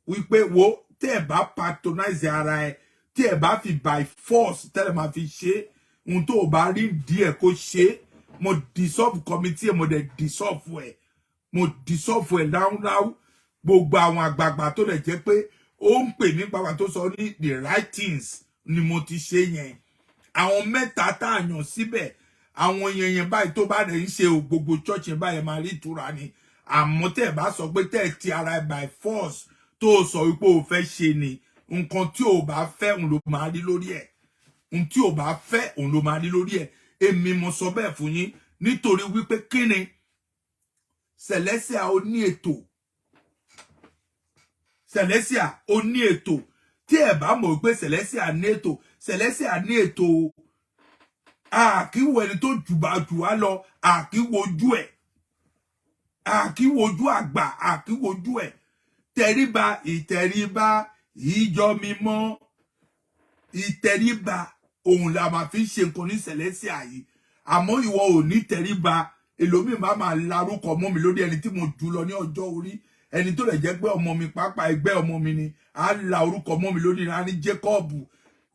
wípé, wo, tẹ́ ẹ bá patronize ara ẹ, tí ẹ bá fi by force tẹ́lẹ̀ máa fi ṣe ohun tó o bá rí díẹ̀ kó ṣe. Mo dissolve committee ẹ, mo dẹ̀ dissolve ẹ, mo dissolve ẹ ráúráú. Gbogbo àwọn àgbààgbà tó lè jẹ́ pé ó ń pè ní pàpà tó sọ ní the right things ni mo ti ṣe yẹn. Àwọn mẹ́ta tá a yàn síbẹ̀, àwọn yẹn yẹn báyìí tó bá rẹ̀ ń ṣe o, gbogbo church yẹn báyìí máa rí ìtura ni. Àmọ́ tẹ́ ẹ bá sọ pé tẹ́ ẹ ti ara ẹ by force tó o sọ wípé o fẹ́ ṣe ni, nǹkan tí o bá fẹ́ òun ló máa rí lórí ẹ̀. Ohun tí o bá fẹ́ òun ló máa rí lórí ẹ̀. Èmi mo sọ bẹ́ẹ̀ fún yín, nítorí wípé kíni? Celestial ó ní ètò. Celestial ó ní ètò. Tí ẹ bá mọ̀ pé Celestial ní ètò, Celestial ní ètò. Àkíwò ẹni tó jùbà jù wá lọ, àkíwojú ẹ̀, àkíwojú àgbà, àkíwojú ẹ̀. Tẹríba, ìtẹríba ìjọ mímọ́, ìtẹríba òun la máa fi ń ṣe nǹkan ní Celestial yìí. Àmọ́ ìwọ ò ní tẹríba. Èlòmíì máa máa larúkọ mọ́ mi lórí, ẹni tí mo jù lọ ní ọjọ́ orí, ẹni tó lè jẹ́ pé ọmọ mi pàápàá, ẹgbẹ́ ọmọ mi ni, á la orúkọ mọ́ mi lórí. Á ní Jacob,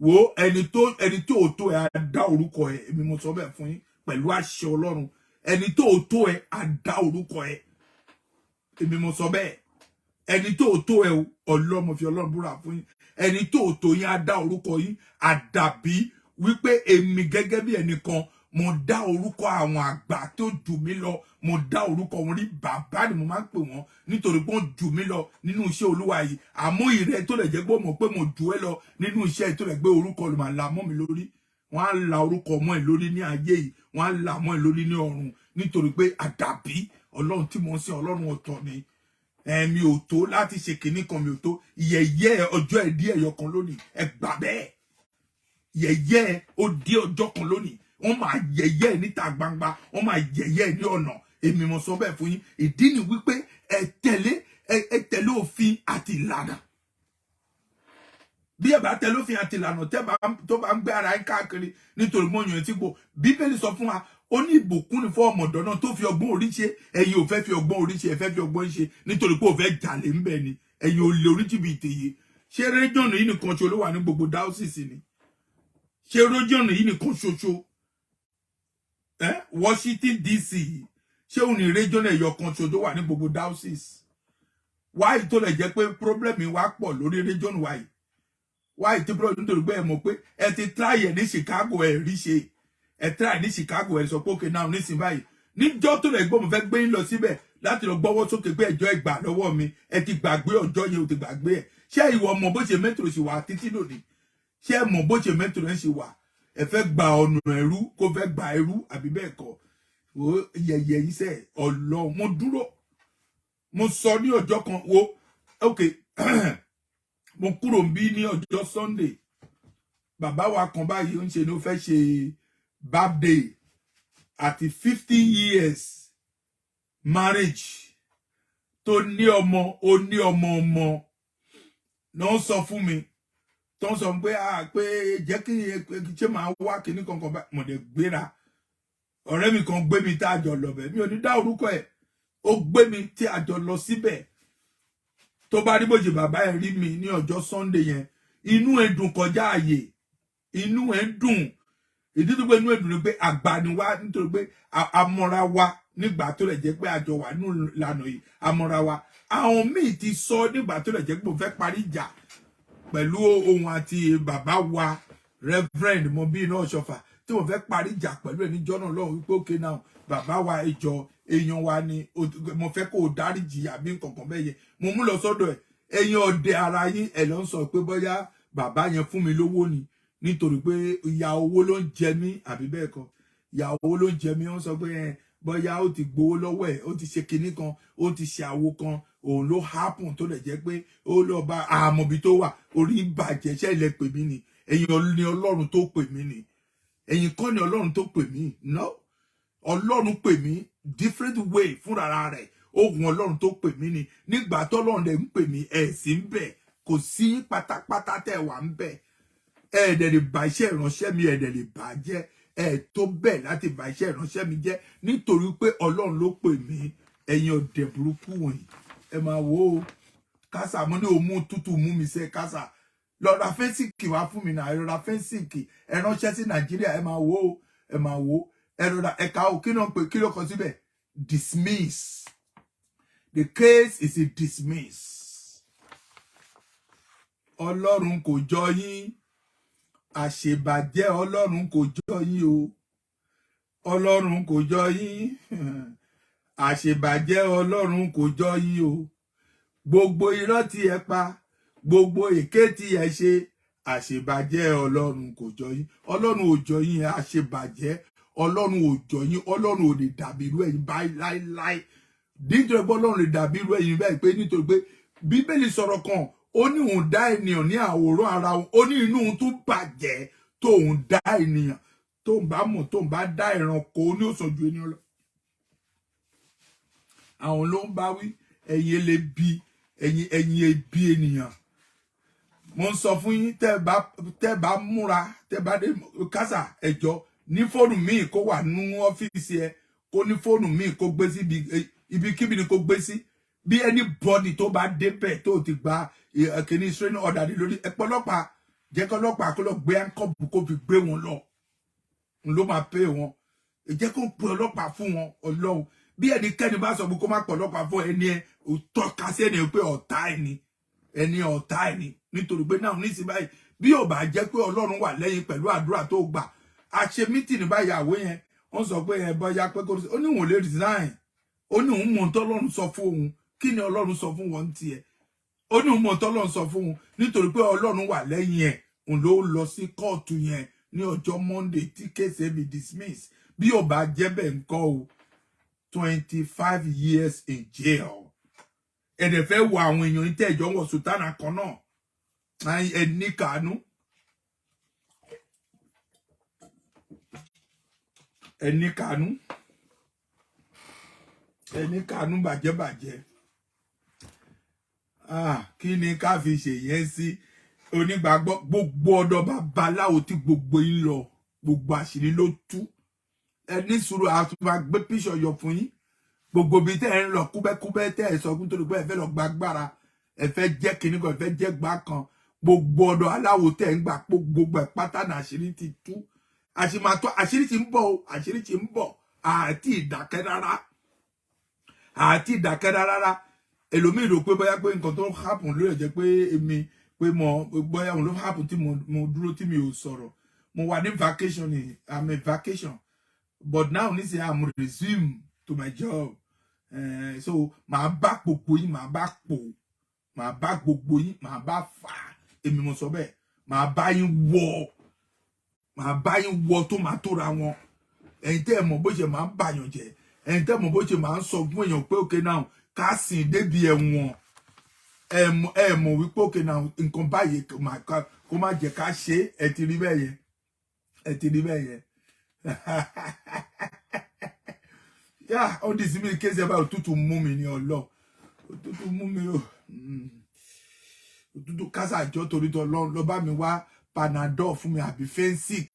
wo, ẹni tó ò tó ẹ á dá orúkọ ẹ. Èmi mo sọ bẹ́ẹ̀ fún yín pẹ̀lú àṣẹ Ọlọ́run. Ẹni tó ò tó ẹ á dá orúkọ ẹ. Èmi mo sọ bẹ́ẹ̀. Ẹni tó ò tó ẹ o, Ọlọ́mọ fi Ọlọ́run búra fún yín, ẹni tó ò tó yín á dá orúkọ yín. Àdàbí wípé èmi gẹ́gẹ́ bí ẹnìkan, mo dá orúkọ àwọn àgbà tó jù mí lọ, mo dá orúkọ wọn rí. Bàbá ni mo máa ń pè wọ́n, nítorí pé wọ́n jù mí lọ nínú iṣẹ́ Olúwa yìí. Àmọ́ ìrẹ́ tó lè jẹ́ pé mọ̀ pé mo jù ẹ́ lọ nínú iṣẹ́ tó lè gbé orúkọ ló máa la mọ́ mi lórí. Wọ́n á la orúkọ mọ́ ẹ lórí ní ayé yìí, wọ́n á la mọ́ ẹ lórí ní ọ̀run, nítorí pé àdàbí Ọlọ́run tí mo ń sìn, Ọlọ́run ọ̀tọ̀ ni. Ẹ̀mí ò tó láti ṣe kinní kan, mi ò tó. Yẹ̀yẹ́ ọjọ́ ẹ̀ dí ẹ̀yọ kan lónìí, ẹ gbà bẹ́ẹ̀. Yẹ̀yẹ́ ó dé ọjọ́ kan lónìí, wọ́n máa yẹ̀yẹ́ níta gbangba, wọ́n máa yẹ̀yẹ́ ní ọ̀nà. Èmi mo sọ bẹ́ẹ̀ fún yín. Ìdí ni wípé ẹ tẹ̀lé, ẹ tẹ̀lé òfin àti ìlànà. Bí ẹ bá tẹ̀lé òfin àti ìlànà tẹ́ bá tó bá ń gbé ara yín káàkiri nítorí mọ́ yàn tí kò, Bíbélì sọ fún wa, ó ní ìbùkún ní fún ọmọdé náà tó fi ọgbọ́n orí ṣe. Ẹ̀yin ò fẹ́ fi ọgbọ́n orí ṣe, ẹ fẹ́ fi ọgbọ́n ṣe nítorí pé ò fẹ́ jalè ń bẹ̀ ni. Ẹ̀yin ò lè orí jìbìtì yìí. Ṣé region yìí nìkan ṣo ló wà ní gbogbo diocese ni? Ṣé region yìí nìkan ṣoṣo ẹ, Washington DC, ṣé òun ní region ẹ̀yọ kan ṣo tó wà ní gbogbo diocese? Wáyé tó lè jẹ́ pé problem wa pọ̀ lórí region wa yìí? Wáyé tí problem? Nítorí pé ẹ mọ̀ pé ẹ ti try ẹ̀ ní Chicago, ẹ̀ rí ṣe. Ẹ try ní Chicago, ẹ sọ pé okay now, nísìnyí báyìí, níjọ́ tó lè gbọ́, mo fẹ́ gbé yín lọ síbẹ̀ láti lọ gbọ́wọ́ sókè pé ẹjọ́ ẹ gbà lọ́wọ́ mi. Ẹ ti gbàgbé ọjọ́ yẹn, ò ti gbàgbé ẹ̀. Ṣé ìwọ mọ̀ bó ṣe metro ṣe wà títí lónìí? Ṣé ẹ mọ̀ bó ṣe metro ẹ̀ ṣe wà? Ẹ fẹ́ gba ọ̀nà ẹrú, kó fẹ́ gba ẹrú, àbí bẹ́ẹ̀ kọ́? Wo yẹ̀yẹ̀ yìí sẹ́. Ọlọ́run, mo dúró, mo sọ ní ọjọ́ kan. Wo, ok, mo kúrò ń bí ní ọjọ́ Sunday. Bàbá wa kan báyìí ń ṣe ni ó fẹ́ ṣe birthday àti 50 years marriage, tó ní ọmọ, ó ní ọmọ ọmọ náà. Sọ fún mi, tó ń sọ pé, ah, pé jẹ́ kí ṣé máa wá kíní kankan bá. Mo dẹ̀ gbéra. Ọ̀rẹ́ mi kan gbé mi tá a jọ lọ bẹ̀. Mi ò ní dá orúkọ ẹ̀. Ó gbé mi tí a jọ lọ síbẹ̀. Tó bá rí bòjì bàbá ẹ̀ rí mi ní ọjọ́ Sunday yẹn, inú ẹ̀ dùn kọjá àyè. Inú ẹ̀ dùn. Ìdí tó pé inú ẹ̀ dùn ni pé àgbà ni wá, nítorí pé a mọ́ra wa. Nígbà tó lè jẹ́ pé àjọ wà nínú ìlànà yìí, àmọ́ra wa. Àwọn míì ti sọ nígbà tó lè jẹ́ pé mo fẹ́ parí ìjà pẹ̀lú ohun àti bàbá wa, Reverend Mobina Ọ̀ṣọ́fà, tí mo fẹ́ parí ìjà pẹ̀lú ẹ̀ níjọ́ náà lọ́hùn wípé, "Okay now, bàbá wa, ìjọ èèyàn wa ni, mo fẹ́ kó o dáríjì," àbí nǹkankan bẹ́ẹ̀ yẹn. Mo mú lọ sọ́dọ̀ ẹ̀. Ẹ̀yin ọ̀dẹ ara yín ẹ̀ ló ń sọ pé bóyá bàbá yẹn fún mi lówó ni, nítorí pé ìyà owó ló ń jẹ mí, àbí bẹ́ẹ̀ kọ́, ìyà owó ló ń jẹ mí. Wọ́n sọ pé ẹ bóyá ó ti gbowó lọ́wọ́ ẹ̀, ó ti ṣe kinní kan, ó ti ṣe àwo kan, òun ló happen tó lè jẹ́ pé ó lọ bá àmọ̀bí tó wà. Orí ń bàjẹ́. Ṣẹ́ ilẹ̀ pè mí ni? Ẹ̀yin ni Ọlọ́run tó pè mí ni? Ẹ̀yin kọ́ ni Ọlọ́run tó pè mí? No, Ọlọ́run pè mí different way fúnra rẹ̀. Ohun Ọlọ́run tó pè mí ni. Nígbà tọ́lọ́run dẹ̀ ń pè mí, ẹ̀ sí ń bẹ̀, kò sí pátápátá tẹ̀ wá ń bẹ̀. Ẹ̀ dẹ̀ lè bà iṣẹ́ ìránṣẹ́ mi, ẹ̀ dẹ̀ lè bà á jẹ́. Ẹ̀ tó bẹ́ẹ̀ láti bà iṣẹ́ ìránṣẹ́ mi jẹ́, nítorí pé Ọlọ́run ló pè mí. Ẹ̀yin ọ̀dẹ̀ burúkú wọ̀nyí, ẹ máa wò ó. Kásà, mo ní òmù tútù mú mi sẹ́. Kásà, lọ ra Phensic wá fún mi náà. Ẹ ra Phensic, ẹ ránṣẹ́ sí Nàìjíríà. Ẹ máa wò ó, ẹ máa wò ó. Ẹ rọra ẹ̀ka ò kí náà pé kí ló kọ síbẹ̀? Dismiss. The case is a dismiss. Ọlọ́run kò jọ yín, àṣebàjẹ́. Ọlọ́run kò jọ yín o. Ọlọ́run kò jọ yín, àṣebàjẹ́. Ọlọ́run kò jọ yín o. Gbogbo irọ́ tí ẹ pa, gbogbo èké tí ẹ ṣe, àṣebàjẹ́, Ọlọ́run kò jọ yín. Ọlọ́run ò jọ yín, àṣebàjẹ́. Ọlọ́run ò jọ yín. Ọlọ́run ò lè dàbí irú ẹ̀yin báyìí láíláí, nítorí pé Ọlọ́run lè dàbí irú ẹ̀yin báyìí pé nítorí pé Bíbélì sọ̀rọ̀ kan, ó ní òun dá ènìyàn ní àwòrán ara òun. Ó ní inú òun tún bàjẹ́ tóun dá ènìyàn. Tóun bá mọ̀, tóun bá dá ẹranko, ó ní ó sàn ju ènìyàn lọ. Àwọn ló ń bá wí. Ẹ̀yin elébi, ẹ̀yin ebi ènìyàn, mo ń sọ fún yín, tẹ́ bá múra, tẹ́ bá dé kásà ẹjọ́ ní fóònù míì kó wà nínú ọ́fíìsì ẹ, kó ní fóònù míì kó gbé sí ibikíbi ni kó gbé sí. Bí anybody tó bá débẹ̀ tó ti gba kìíní restraining order ní lórí ẹ̀pọ̀ ọlọ́pàá, jẹ́ kí ọlọ́pàá kó lọ gbé handcuff, kó fi gbé wọn lọ. N ló máa pè wọn. Jẹ́ kó pe ọlọ́pàá fún wọn. Ọlọ́run, bí ẹnikẹ́ni bá sọ pé kó má pọ̀ ọlọ́pàá fún ẹni, ẹ tọ́ka sí ẹni pé ọ̀tá ẹni, ẹni ọ̀tá ẹni. Nítorí pé náà nísìnyí báyìí, bí ò bá jẹ́ pé Ọlọ́run wà lẹ́yìn pẹ̀lú àdúrà tó gbà, a ṣe meeting báyìí. Àwọ̀ yẹn, wọ́n sọ pé ẹ bọ́yá pé kó ó ní òun ò lè resign. Ó ní òun mọ̀ ohun tọ́lọ́run sọ fún òun. Kí ni Ọlọ́run sọ fún wọn tiẹ̀? Ó ní òun mọ̀ ohun tọ́lọ́run sọ fún òun, nítorí pé Ọlọ́run wà lẹ́yìn ẹ̀. Òun ló lọ sí kóòtù yẹn ní ọjọ́ Monday tí case be dismiss. Bí ò bá jẹ́ bẹ́ẹ̀ ńkọ́ o? 25 years in jail. Ẹ̀dẹ̀ fẹ́ wo àwọn èèyàn ní tẹ́ẹ̀jọ́ wọ̀ sùtánà kan náà. Ẹ ní kàánú, ẹ ní kàánú, ẹ ní kàánú bàjẹ́bàjẹ́. Ah, kí ni ká fi ṣèyẹn sí? Onígbàgbọ́, gbogbo ọ̀dọ̀ babaláwo tí gbogbo yín lọ, gbogbo àṣírí ló tú. Ẹ ní sùúrù, àti máa gbé píṣọ yọ fún yín. Gbogbo ibi tẹ́ ẹ ń lọ kúbẹ́kúbẹ́, tẹ́ ẹ sọ fún torí pé ẹ fẹ́ lọ gba agbára, ẹ fẹ́ jẹ́ kinní kan, ẹ fẹ́ jẹ́ gbá kan, gbogbo ọ̀dọ̀ aláwo tẹ́ ẹ ń gbà, gbogbo ẹ̀ pátá ní àṣírí ti tú. Àṣìmàtọ́, àṣírí ti ń bọ̀ o, àṣírí ti ń bọ̀. Àti ìdákẹ́ rárá, àti ìdákẹ́ rárá. Ẹlòmíì rò pé bóyá pé nǹkan tó ń happen ló lè jẹ́ pé èmi pé mo bóyá òun ló happen tí mo dúró tí mi ò sọ̀rọ̀. Mo wà ní vacation ni. I'm in vacation, but now nísìnyí I'm resume to my job. So màá bá gbogbo yín, màá bá pò, màá bá gbogbo yín, màá bá fà á. Èmi mo sọ bẹ́ẹ̀. Màá bá yín wọ, màá bá yín wọ tó máa tóra wọn. Ẹ̀yin tẹ́ ẹ mọ̀ bó ṣe máa ń bàyàn jẹ́, ẹ̀yin tẹ́ ẹ mọ̀ bó ṣe máa ń sọ fún èèyàn pé okay now, ká sìn débi ẹ̀wọ̀n. Ẹ mọ̀ wípé okay now, nǹkan báyìí kó má jẹ́ ká ṣe é. Ẹ ti rí bẹ́ẹ̀ yẹn, ẹ ti rí bẹ́ẹ̀ yẹn. Yá, ó di sí mi kéésì ẹ báyìí. Òtútù mú mi ní ọlọ́, òtútù mú mi o. Òtútù kásàjọ torí tó lọ lọ bá mi wá Panadol fún mi àbí Phensic.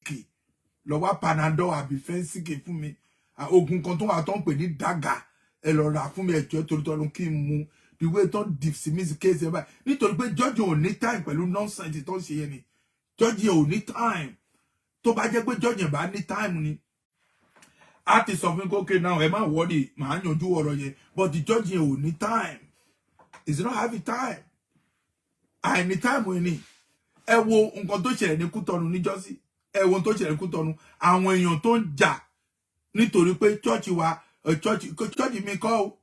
Lọ wá Panadol àbí Phensic fún mi. Oògùn kan tó wà tó ń pè ní dàgà, ẹ lọ rà fún mi. Ẹjọ́ torí tó lọ kí n mu. The way tó dismiss case ẹ báyìí, nítorí pé judge ò ní time pẹ̀lú nonsense tó ń ṣe yẹn ni. Judge ò ní time. Tó bá jẹ́ pé judge bá ní time ni. Á ti sọ fún kókè náà, ẹ má worry, màá yanjú ọ̀rọ̀ yẹn. But the judge yẹn ò ní time, is not having time. Àìní time yẹn ni. Ẹ wo nǹkan tó ṣẹlẹ̀ ní Kútọ́nù níjọ́sí. Ẹ wo ohun tó ṣẹlẹ̀ ní Kútọ́nù, àwọn èèyàn tó ń jà nítorí pé church wa, church mi kọ́ o,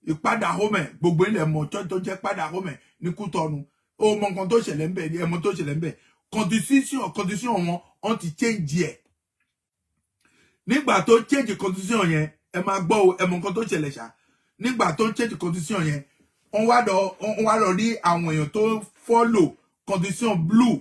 ìpadà home, gbogbo ilẹ̀ mọ̀ church tó jẹ́ padà home ní Kútọ́nù. Ó mọ nǹkan tó ṣẹlẹ̀ ń bẹ̀ ni. Ẹ mọ tó ṣẹlẹ̀ ń bẹ̀. Constitution wọn, wọ́n ti change ẹ̀. Nígbà tó change constitution yẹn, ẹ máa gbọ́ o, ẹ mọ nǹkan tó ṣẹlẹ̀ ṣá. Nígbà tó change constitution yẹn, wọ́n wá lọ rí àwọn èèyàn tó follow constitution blue.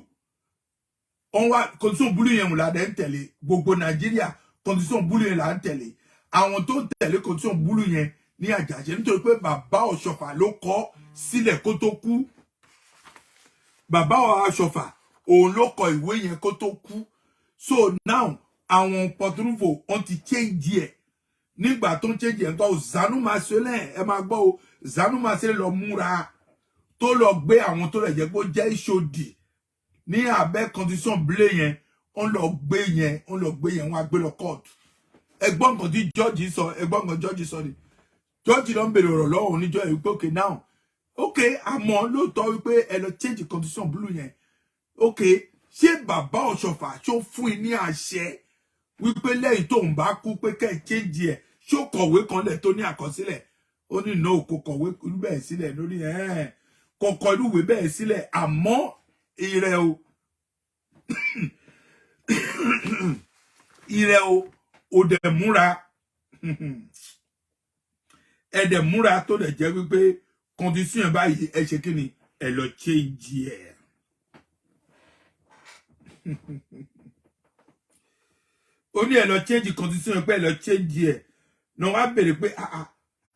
Wọ́n wá constitution blue yẹn là dẹ̀ ń tẹ̀lé. Gbogbo Nàìjíríà, constitution blue yẹn là ń tẹ̀lé. Àwọn tó ń tẹ̀lé constitution blue yẹn ní Àjàṣe, nítorí pé bàbá Ọ̀ṣọ́fà ló kọ sílẹ̀ kó tó kú. Bàbá Ọ̀ṣọ́fà, òun ló kọ ìwé yẹn kó tó kú. So now, àwọn Porto-Novo, wọ́n ti change ẹ̀. Nígbà tó ń change ẹ̀, nǹkan Zanu Marcelin, ẹ máa gbọ́ o, Zanu Marcelin lọ múra tó lọ gbé àwọn tó lè jẹ́ pé ó jẹ́ ìṣòdì ní abẹ́ constitution blue yẹn. Wọ́n lọ gbé yẹn, wọ́n lọ gbé yẹn, wọ́n á gbé lọ court. Ẹgbọ́n nǹkan tí judge sọ, ẹgbọ́n nǹkan judge sọ ni. Judge ló ń bèrè ọ̀rọ̀ lọ́wọ́ oníjọ́ yìí pé, okay now, okay, àmọ́ lóòótọ́ wípé ẹ lọ change constitution blue yẹn, okay, ṣé bàbá Ọ̀ṣọ́fà ṣó fún yín ní àṣẹ wípé lẹ́yìn tóun bá kú pé kẹ́ ẹ change ẹ̀? Ṣó kọ̀wé kan lẹ̀ tó ní àkọsílẹ̀? Ó ní no, kò kọ̀wé bẹ́ẹ̀ sílẹ̀ lórí ẹ̀, kò kọ irúwèé bẹ́ẹ̀ sílẹ̀. Àmọ́ ìrẹ̀ o, ìrẹ̀ o, ò dẹ̀ múra, ẹ dẹ̀ múra tó dẹ̀ jẹ́ wípé condition báyìí, ẹ ṣe kí ni, ẹ lọ change ẹ̀. Ó ní ẹ lọ change condition, pé ẹ lọ change ẹ̀ náà. Wá béèrè pé, ah ah,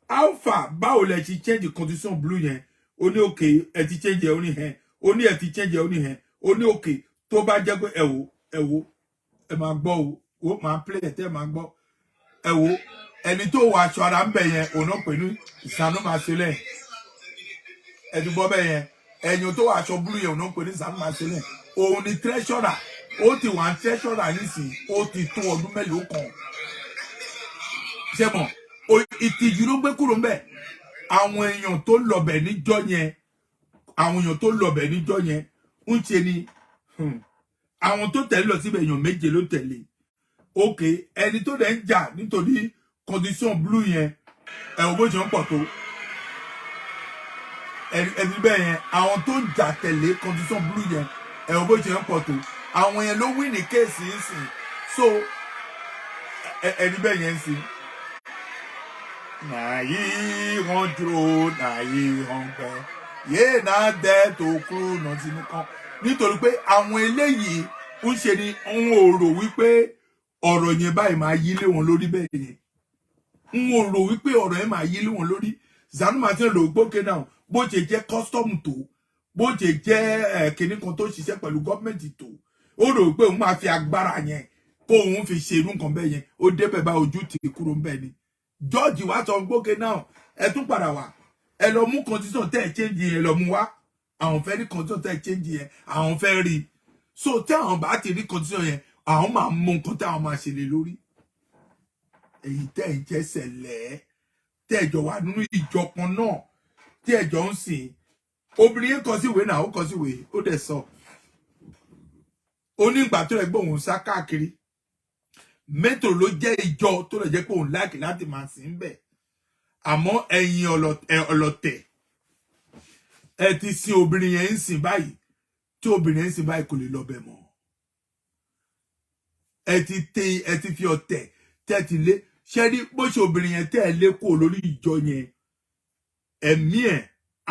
how far, báwo lẹ ti change condition blue yẹn? Ó ní okay, ẹ ti change ẹ. Ó ní hẹn. Ó ní ẹ ti change ẹ. Ó ní hẹn. Ó ní okay, tó bá jẹ́ pé, ẹ wò, ẹ wò, ẹ máa gbọ́ o, ó máa play ẹ tẹ́ ẹ máa gbọ́. Ẹ wò, ẹni tó wọ aṣọ ara ń bẹ̀ yẹn, òun náà pè ní Zanu Marcelin. Ẹ ti gbọ́ bẹ́ẹ̀ yẹn. Ẹ̀yìn tó wọ aṣọ blue yẹn, òun náà pè ní Zanu Marcelin. Òun ni treasurer. Ó ti wà ní treasurer nísìnyí, ó ti tó ọdún mélòó kan. Ṣé mọ̀, ìtìjú ló gbé kúrò ńbẹ̀. Àwọn èèyàn tó lọbẹ̀ níjọ́ yẹn, àwọn èèyàn tó lọbẹ̀ níjọ́ yẹn, ń ṣe ni àwọn tó tẹ̀lé lọ síbẹ̀, èèyàn méje ló tẹ̀lé. Ok, ẹni tó dẹ̀ ń jà nítorí condition blue yẹn, ẹ ò bó ṣe ń pọ̀ tó. Ẹni bẹ́ẹ̀ yẹn, àwọn tó ń jà tẹ̀lé condition blue yẹn, ẹ ò bó ṣe ń pọ̀ tó. Àwọn yẹn ló win ní case yìí sìn. So ẹni bẹ́ẹ̀ yẹn ń sìn nàyí wọn dúró, nàyí wọn gbẹ yéé náà dẹ tó kúrò náà sínú kan, nítorí pé àwọn eléyìí ń ṣe ni ń ò rò wípé ọ̀rọ̀ yẹn báyìí máa yí lé wọn lórí bẹ́ẹ̀ yẹn. Ń ò rò wípé ọ̀rọ̀ yẹn máa yí lé wọn lórí. Zanu Martin lò gbókè náà, bó ṣe jẹ́ custom tó, bó ṣe jẹ́ kinní kan tó ṣiṣẹ́ pẹ̀lú gọ́ọ̀mẹ̀ntì tó, ó rò pé òun máa fi agbára yẹn kó òun fi ṣe irú nǹkan bẹ́ẹ̀ yẹn. Ó débẹ̀ bá ojú tì kúrò ń bẹ́ẹ̀ ni. Judge wá sọ gbókè náà, ẹ tún padà wá, ẹ lọ mú constitution tẹ́ ẹ change yẹn, lọ mú wá. Àwọn fẹ́ rí constitution tẹ́ ẹ change yẹn, àwọn fẹ́ rí. So tí àwọn bá ti rí constitution yẹn, àwọn máa mọ nǹkan tí àwọn máa ṣe lé lórí. Èyí tẹ́ ẹ jẹ́ sẹ̀lẹ̀, tẹ́ ẹ jọ wà nínú ìjọ kan náà, tí ẹ jọ ń sìn. Obìnrin yẹn kọ sí ìwé náà, ó kọ sí ìwé, ó dẹ̀ sọ, ó ní ìgbà tó rẹ̀ gbọ́ òun sá káàkiri mẹ́tò ló jẹ́ ìjọ tó lè jẹ́ pé òun like láti máa sìn bẹ̀. Àmọ́ ẹ̀yin ọlọ̀tẹ̀, ẹ ti sin obìnrin yẹn ń sìn báyìí. Tí obìnrin yẹn ń sìn báyìí, kò lè lọ bẹ̀ mọ́. Ẹ ti tẹ, ẹ ti fi ọ̀tẹ̀ tẹ́ ti lé. Ṣé rí bó ṣe obìnrin yẹn tẹ́ ẹ lé kúrò lórí ìjọ yẹn, ẹ̀mí ẹ̀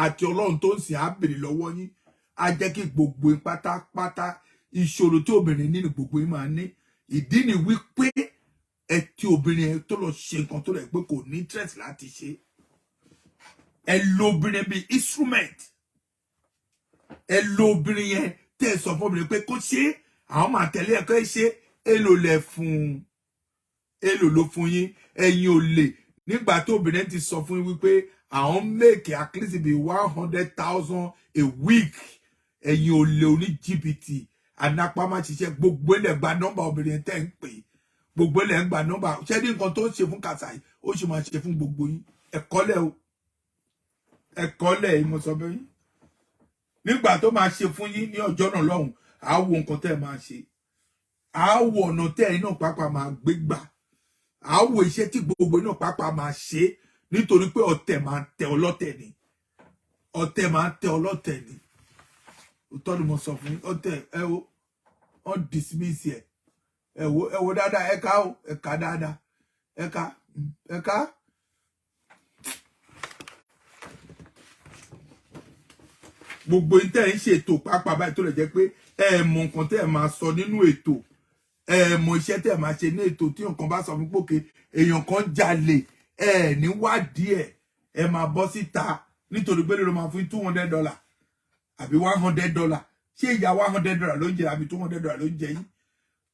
àti Ọlọ́run tó ń sìn á bèrè lọ́wọ́ yín. Á jẹ́ kí gbogbo yín pátápátá, ìṣòro tí obìnrin nínú gbogbo yín máa ní. Ìdí ni wípé ẹ tí obìnrin yẹn tó lọ ṣe nǹkan tó rẹ̀ pé kò ní interest láti ṣe. Ẹ lo obìnrin bíi instrument. Ẹ lo obìnrin yẹn tẹ́ ẹ sọ fún obìnrin pé kó ṣe é, àwọn máa tẹ̀lé ẹ kó ṣe é. Èlò lẹ fún un, èlò ló fún yín, ẹ̀yin ò lè. Nígbà tó obìnrin ti sọ fún yín wípé àwọn make at least be 100,000 a week, ẹ̀yin ò lè, oní jìbìtì, anápámá ṣiṣẹ́, gbogbo ilẹ̀ gba nọ́mbà obìnrin tẹ́ ń pè. Gbogbo ilẹ̀ ń gba nọ́mbà. Ṣé ní nǹkan tó ń ṣe fún Kàsà yìí, ó sì máa ṣe fún gbogbo yín. Ẹ̀kọ́lẹ̀ o, ẹ̀kọ́lẹ̀ yìí, mo sọ fún yín. Nígbà tó máa ṣe fún yín ní ọjọ́ náà lọ́hùn, àá wo nǹkan tẹ́ ẹ máa ṣe, àá wo ọ̀nà tẹ́ ẹ náà pápá máa gbé gbà, àá wo iṣẹ́ tí gbogbo náà pápá máa ṣe, nítorí pé ọ̀tẹ̀ máa tẹ ọlọ́tẹ̀ ni, ọ̀tẹ̀ máa tẹ ọlọ́tẹ̀ ni. Òótọ́ ni mo sọ fún yín. Ọ̀tẹ̀ ẹ wo, wọ́n dismiss ẹ. Ẹ wo, ẹ wo dáadáa, ẹ ká o, ẹ ká dáadáa, ẹ ká, ẹ ká. Gbogbo yín tẹ́ ẹ ń ṣètò pápá báyìí, tó lè jẹ́ pé ẹ mọ nǹkan tẹ́ ẹ máa sọ nínú ètò, ẹ mọ iṣẹ́ tẹ́ ẹ máa ṣe ní ètò. Tí nǹkan bá sọ fún pòkè èèyàn kan jalè, ẹ ní wádìí ẹ, ẹ máa bọ́ síta nítorí pé ló máa fún $200 àbí $100. Ṣé ìyá $100 ló ń jẹ àbí $200 ló ń jẹ yín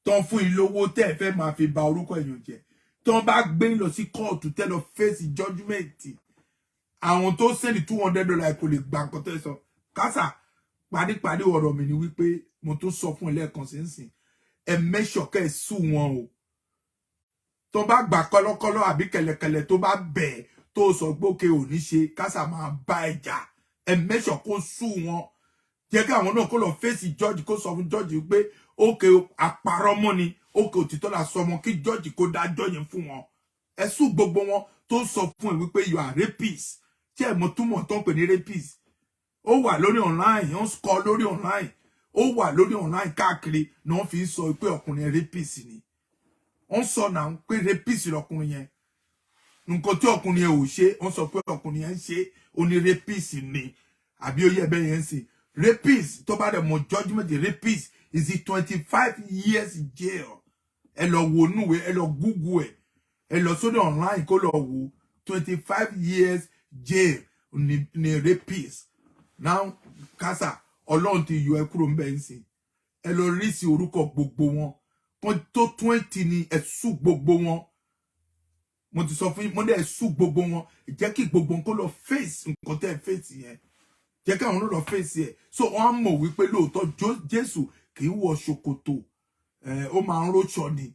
tán fún yín lówó tẹ́ ẹ fẹ́ máa fi ba orúkọ èèyàn jẹ́? Tán bá gbé yín lọ sí kóòtù, tẹ́ lọ face judgement, àwọn tó send $200 kò lè gba nǹkan tẹ́ sọ. Kásà paríparí ọ̀rọ̀ mi ni wípé mo tún sọ fún ẹ lẹ́ẹ̀kan sínsìn, ẹ mẹ́sọ̀ kẹ́ ẹ sùn wọn o. Tó bá gbà kọ́lọ́kọ́lọ́ àbí kẹ̀lẹ̀kẹ̀lẹ̀, tó bá bẹ̀ tó sọ pé òkè ò ní ṣe, kásà máa bá ẹ jà. Ẹ mẹ́sọ̀ kó sùn wọn, jẹ́ kí àwọn náà kó lọ face judge, kó sọ fún judge pé òkè àparọ́mọ́ ni, òkè òtítọ́ la sọ wọn, kí judge kó dájọ́ yẹn fún wọn. Ẹ sùn gbogbo wọn tó sọ fún ẹ wípé you are rapist. Tí ẹ mọ túmọ̀ tó ń pè ní rapist? Ó wà lórí online, ó ń kọ lórí online, ó wà lórí online káàkiri ni wọ́n fi ń sọ pé ọkùnrin rapist ni. Wọ́n sọ náà pé rapist lọkùnrin yẹn. Nǹkan tí ọkùnrin yẹn ò ṣe, wọ́n sọ pé ọkùnrin yẹn ń ṣe, ó ní rapist ni. Àbí ó yẹ bẹ́ẹ̀ yẹn ń sìn? Rapist, tó bá dẹ̀ mọ judgement rapist is it 25 years jail. Ẹ lọ wo núwèé, ẹ lọ google ẹ, ẹ lọ sórí online kó lọ wo. 25 years jail ni rapist. Now kásà, Ọlọ́run ti yọ ẹ kúrò ń bẹ̀ ń sìn. Ẹ lọ rí sí orúkọ gbogbo wọn kan tó 20 ni. Ẹ sue gbogbo wọn. Mo ti sọ fún yín, mo dẹ̀ sue gbogbo wọn. Jẹ́ kí gbogbo wọn kó lọ face nǹkan tẹ́ ẹ face yẹn, jẹ́ kí àwọn náà lọ face ẹ̀, so wọ́n á mọ̀ wípé lóòótọ́ Jésù kì í wọ ṣòkòtò, ó máa ń róṣọ ni.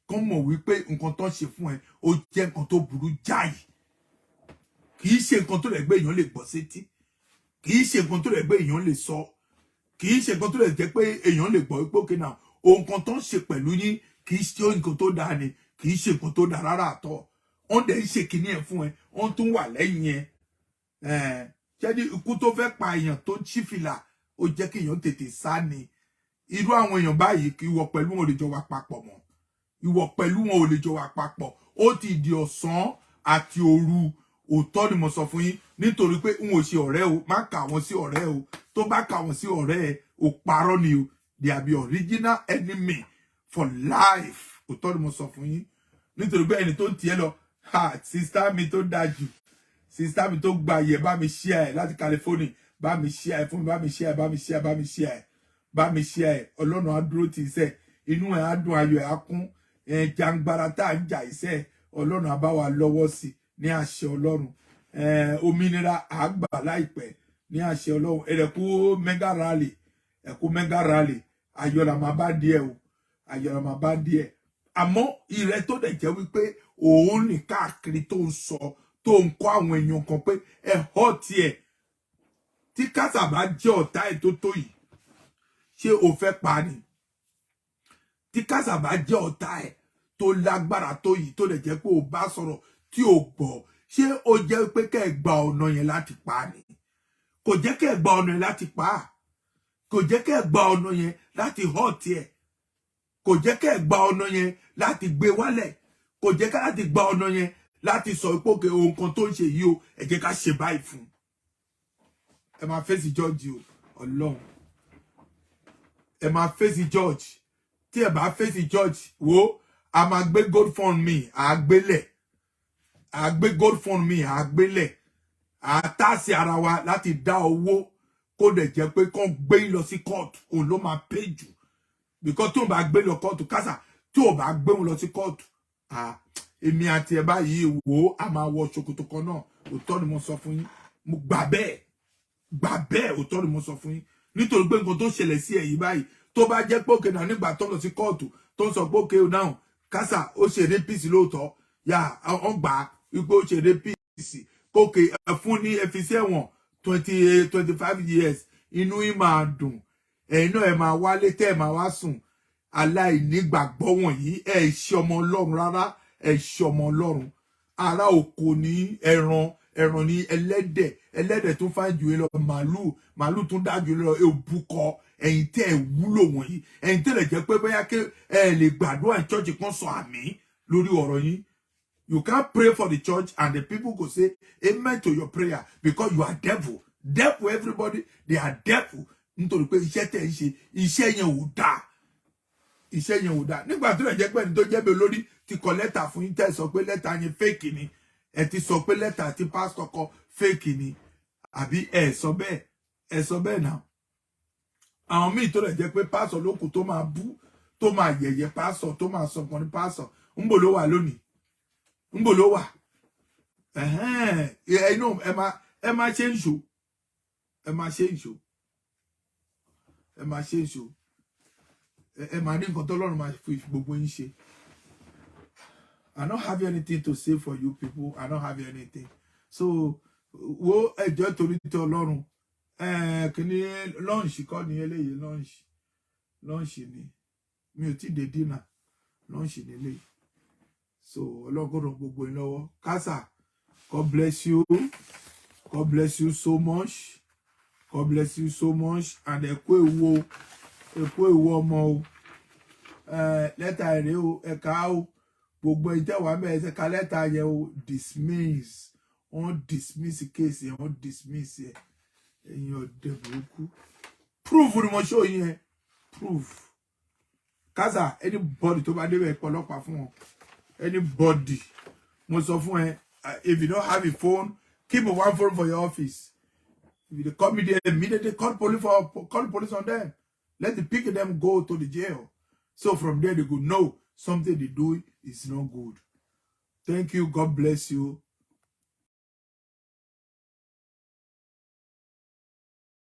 Kán mọ̀ wípé nǹkan tó ń ṣe fún ẹ, ó jẹ́ nǹkan tó burú jáì. Kì í ṣe nǹkan tó lè gbé èèyàn lè gbọ́ sétí, kì í ṣe nǹkan tó lè gbé èèyàn lè sọ, kì í ṣe nǹkan tó lè jẹ́ pé èèyàn lè gbọ́ wípé òkè náà, ohun kan tó ń ṣe pẹ̀lú yín kì í ṣe nǹkan tó dáa ni, kì í ṣe nǹkan tó dáa rárá àtọ̀. Wọ́n dẹ̀ ń ṣe kinní ẹ̀ fún ẹ, wọ́n tún wà lẹ́yìn ẹ. Ṣé ní ikú tó fẹ́ pa èèyàn tó ń ṣí fìlà, ó jẹ́ kí èèyàn tètè sá ni. Irú àwọn èèyàn báyìí, kí ìwọ pẹ̀lú wọn ò lè jọ wà papọ̀ mọ́. Ìwọ pẹ̀lú wọn ò lè jọ wà papọ̀. Ó ti di ọ̀sán àti òru. Òótọ́ ni mo sọ fún yín, nítorí pé n ò ṣe ọ̀rẹ́ o. Má kà wọ́n sí ọ̀rẹ́ o. Tó bá kà wọ́n sí ọ̀rẹ́ ẹ, ò parọ́ ni o. They are the original enemy for life. Òótọ́ ni mo sọ fún yín, nítorí pé ẹni tó ń tiẹ̀ lọ ha, sister mi tó dájú, sister mi tó gba yẹ, bá mi share ẹ láti California, bá mi share ẹ fún mi, bá mi share ẹ, bá mi share, bá mi share ẹ, bá mi share ẹ. Ọlọ́run á dúró tì í sẹ́, inú ẹ̀ á dùn, ayọ̀ ẹ̀ á kún. Ẹ̀ jàǹgbara tá à ń jà iṣẹ́, Ọlọ́run á bá wa lọ́wọ́ sí ní àṣẹ Ọlọ́run. Ẹ̀ òmìnira àgbà láìpẹ́ ní àṣẹ Ọlọ́run. Ẹ̀rẹ̀kú mega rally, ẹ̀kú mega rally, ayọ̀ la máa bá díẹ̀ o, ayọ̀ la máa bá díẹ̀. Àmọ́ ìrẹ́ tó dẹ̀ jẹ́ wípé òun ní káàkiri tó ń sọ, tó ń kọ́ àwọn èèyàn kan pé ẹ họ́ tiẹ̀, tí kásà bá jẹ́ ọ̀tá ẹ̀ tó tó yìí, ṣé o fẹ́ pa ni? Tí kásà bá jẹ́ ọ̀tá ẹ̀ tó lágbára tó yìí, tó lè jẹ́ pé o bá sọ̀rọ̀ tí o gbọ́, ṣé o jẹ́ pé kẹ́ ẹ gba ọ̀nà yẹn láti pa ni? Kò jẹ́ kẹ́ ẹ gba ọ̀nà yẹn láti pa á, kò jẹ́ kẹ́ ẹ gba ọ̀nà yẹn láti họ́ tiẹ̀, kò jẹ́ kẹ́ ẹ gba ọ̀nà yẹn láti gbé wálẹ̀, kò jẹ́ ká láti gba ọ̀nà yẹn láti sọ pé òkè, ohun kan tó ń ṣe yìí o, ẹ jẹ́ ká ṣe báyìí fún un. Ẹ máa face judge o. Ọlọ́run, ẹ máa face judge. Tí ẹ bá face judge wo, a máa gbé GoFundMe àgbélẹ̀, àgbé GoFundMe àgbélẹ̀, àtàsí ara wa láti dá owó, kó dẹ̀ jẹ́ pé kán gbé lọ sí court, òun ló máa pay jù, because tí òun bá gbé lọ kóòtù, kásà, tí òun bá gbé wọn lọ sí kóòtù, èmi àti ẹ báyìí wò ó, a máa wọ ṣòkòtò kan náà. Òótọ́ ni mo sọ fún yín. Mo gbà bẹ́ẹ̀, gbà bẹ́ẹ̀. Òótọ́ ni mo sọ fún yín, nítorí pé nǹkan tó ṣẹlẹ̀ sí ẹ̀yìn báyìí, tó bá jẹ́ pé òkè náà, nígbà tó lọ sí kóòtù, tó ń sọ pé òkè náà, Kásà ó ṣe rapist lóòótọ́, yà wọ́n gbà á wípé ó ṣe rapist kókè, ẹ fún ní ẹ fi sẹ́wọ̀n 25 years, inú yín máa dùn, ẹ̀yin náà ẹ máa wálé tẹ́ ẹ máa wá sùn. Aláìnígbàgbọ́ wọ̀nyí, ẹ ṣe ọmọ Ọlọ́run rárá, ẹ ṣe ọmọ Ọlọ́run. Ará oko ní ẹran, ẹran ní ẹlẹ́dẹ̀, ẹlẹ́dẹ̀ tó fà jù yín lọ, màálù, màálù tún dá jù yín lọ. Òbúkọ ẹ̀yin tẹ́ ẹ wúlò wọ̀nyí, ẹ̀yin tẹ́ lè jẹ́ pé bóyá kí ẹ lè gbàdúrà ní church kan sọ àmín lórí ọ̀rọ̀ yín. You can't pray for the church and the people go say amen to your prayer because you are devil. Devil, everybody, they are devil. Nítorí pé iṣẹ́ tẹ̀ ń ṣe, iṣẹ́ yẹn ò dáa, iṣẹ́ yẹn ò dáa. Nígbà tó lè jẹ́ pé ẹni tó jẹ́ bí olórí ti kọ lẹ́tà fún yín, tẹ́ sọ pé lẹ́tà yẹn fake ni. Ẹ ti sọ pé lẹ́tà tí pásítọ̀ kọ fake ni, àbí ẹ sọ bẹ́ẹ̀? Ẹ sọ bẹ́ẹ̀ náà. Àwọn míì tó lè jẹ́ pé pásítọ̀ lókun tó máa bú, tó máa yẹ̀yẹ́ pásítọ̀, tó máa sọ nǹkan ní pásítọ̀, ńbò ló wà lónìí? Ńbò ló wà? Ẹ̀hẹ́n, inú ẹ máa ṣe ń ṣò, ẹ máa ṣe ń ṣò, ẹ máa ṣe ń ṣò, ẹ máa ní nǹkan tọ́lọ́run máa fi gbogbo yín ṣe. I don't have anything to say for you people. I don't have anything. So wo ẹjọ́ torí tí Ọlọ́run kìíní lunch kọ́ ni eléyìí, lunch, lunch ni, mi ò tí dé dinner, lunch ni eléyìí. So Ọlọ́run kò ràn gbogbo yín lọ́wọ́. Kásà, God bless you, God bless you so much, God bless you so much, and ẹ kú ewu o, ẹ kú ewu ọmọ o. Lẹ́tà èrè o, ẹ̀ka o, gbogbo ìjẹ́ wà mẹ́ẹ̀ ṣe ka lẹ́tà yẹn o. Dismiss, wọ́n dismiss case yẹn, wọ́n dismiss yẹn. Ẹ̀yin ọ̀dẹ̀ burúkú, proof ni mo show yẹn, proof. Kásà, anybody tó bá débẹ̀, pọlọ́pàá fún wọn. Anybody, mo sọ fún ẹ, if you don't have a phone, keep one phone for your office. If they come there immediately, call police on them. Let the pick them go to the jail, so from there they go know something they do is not good. Thank you. God bless you.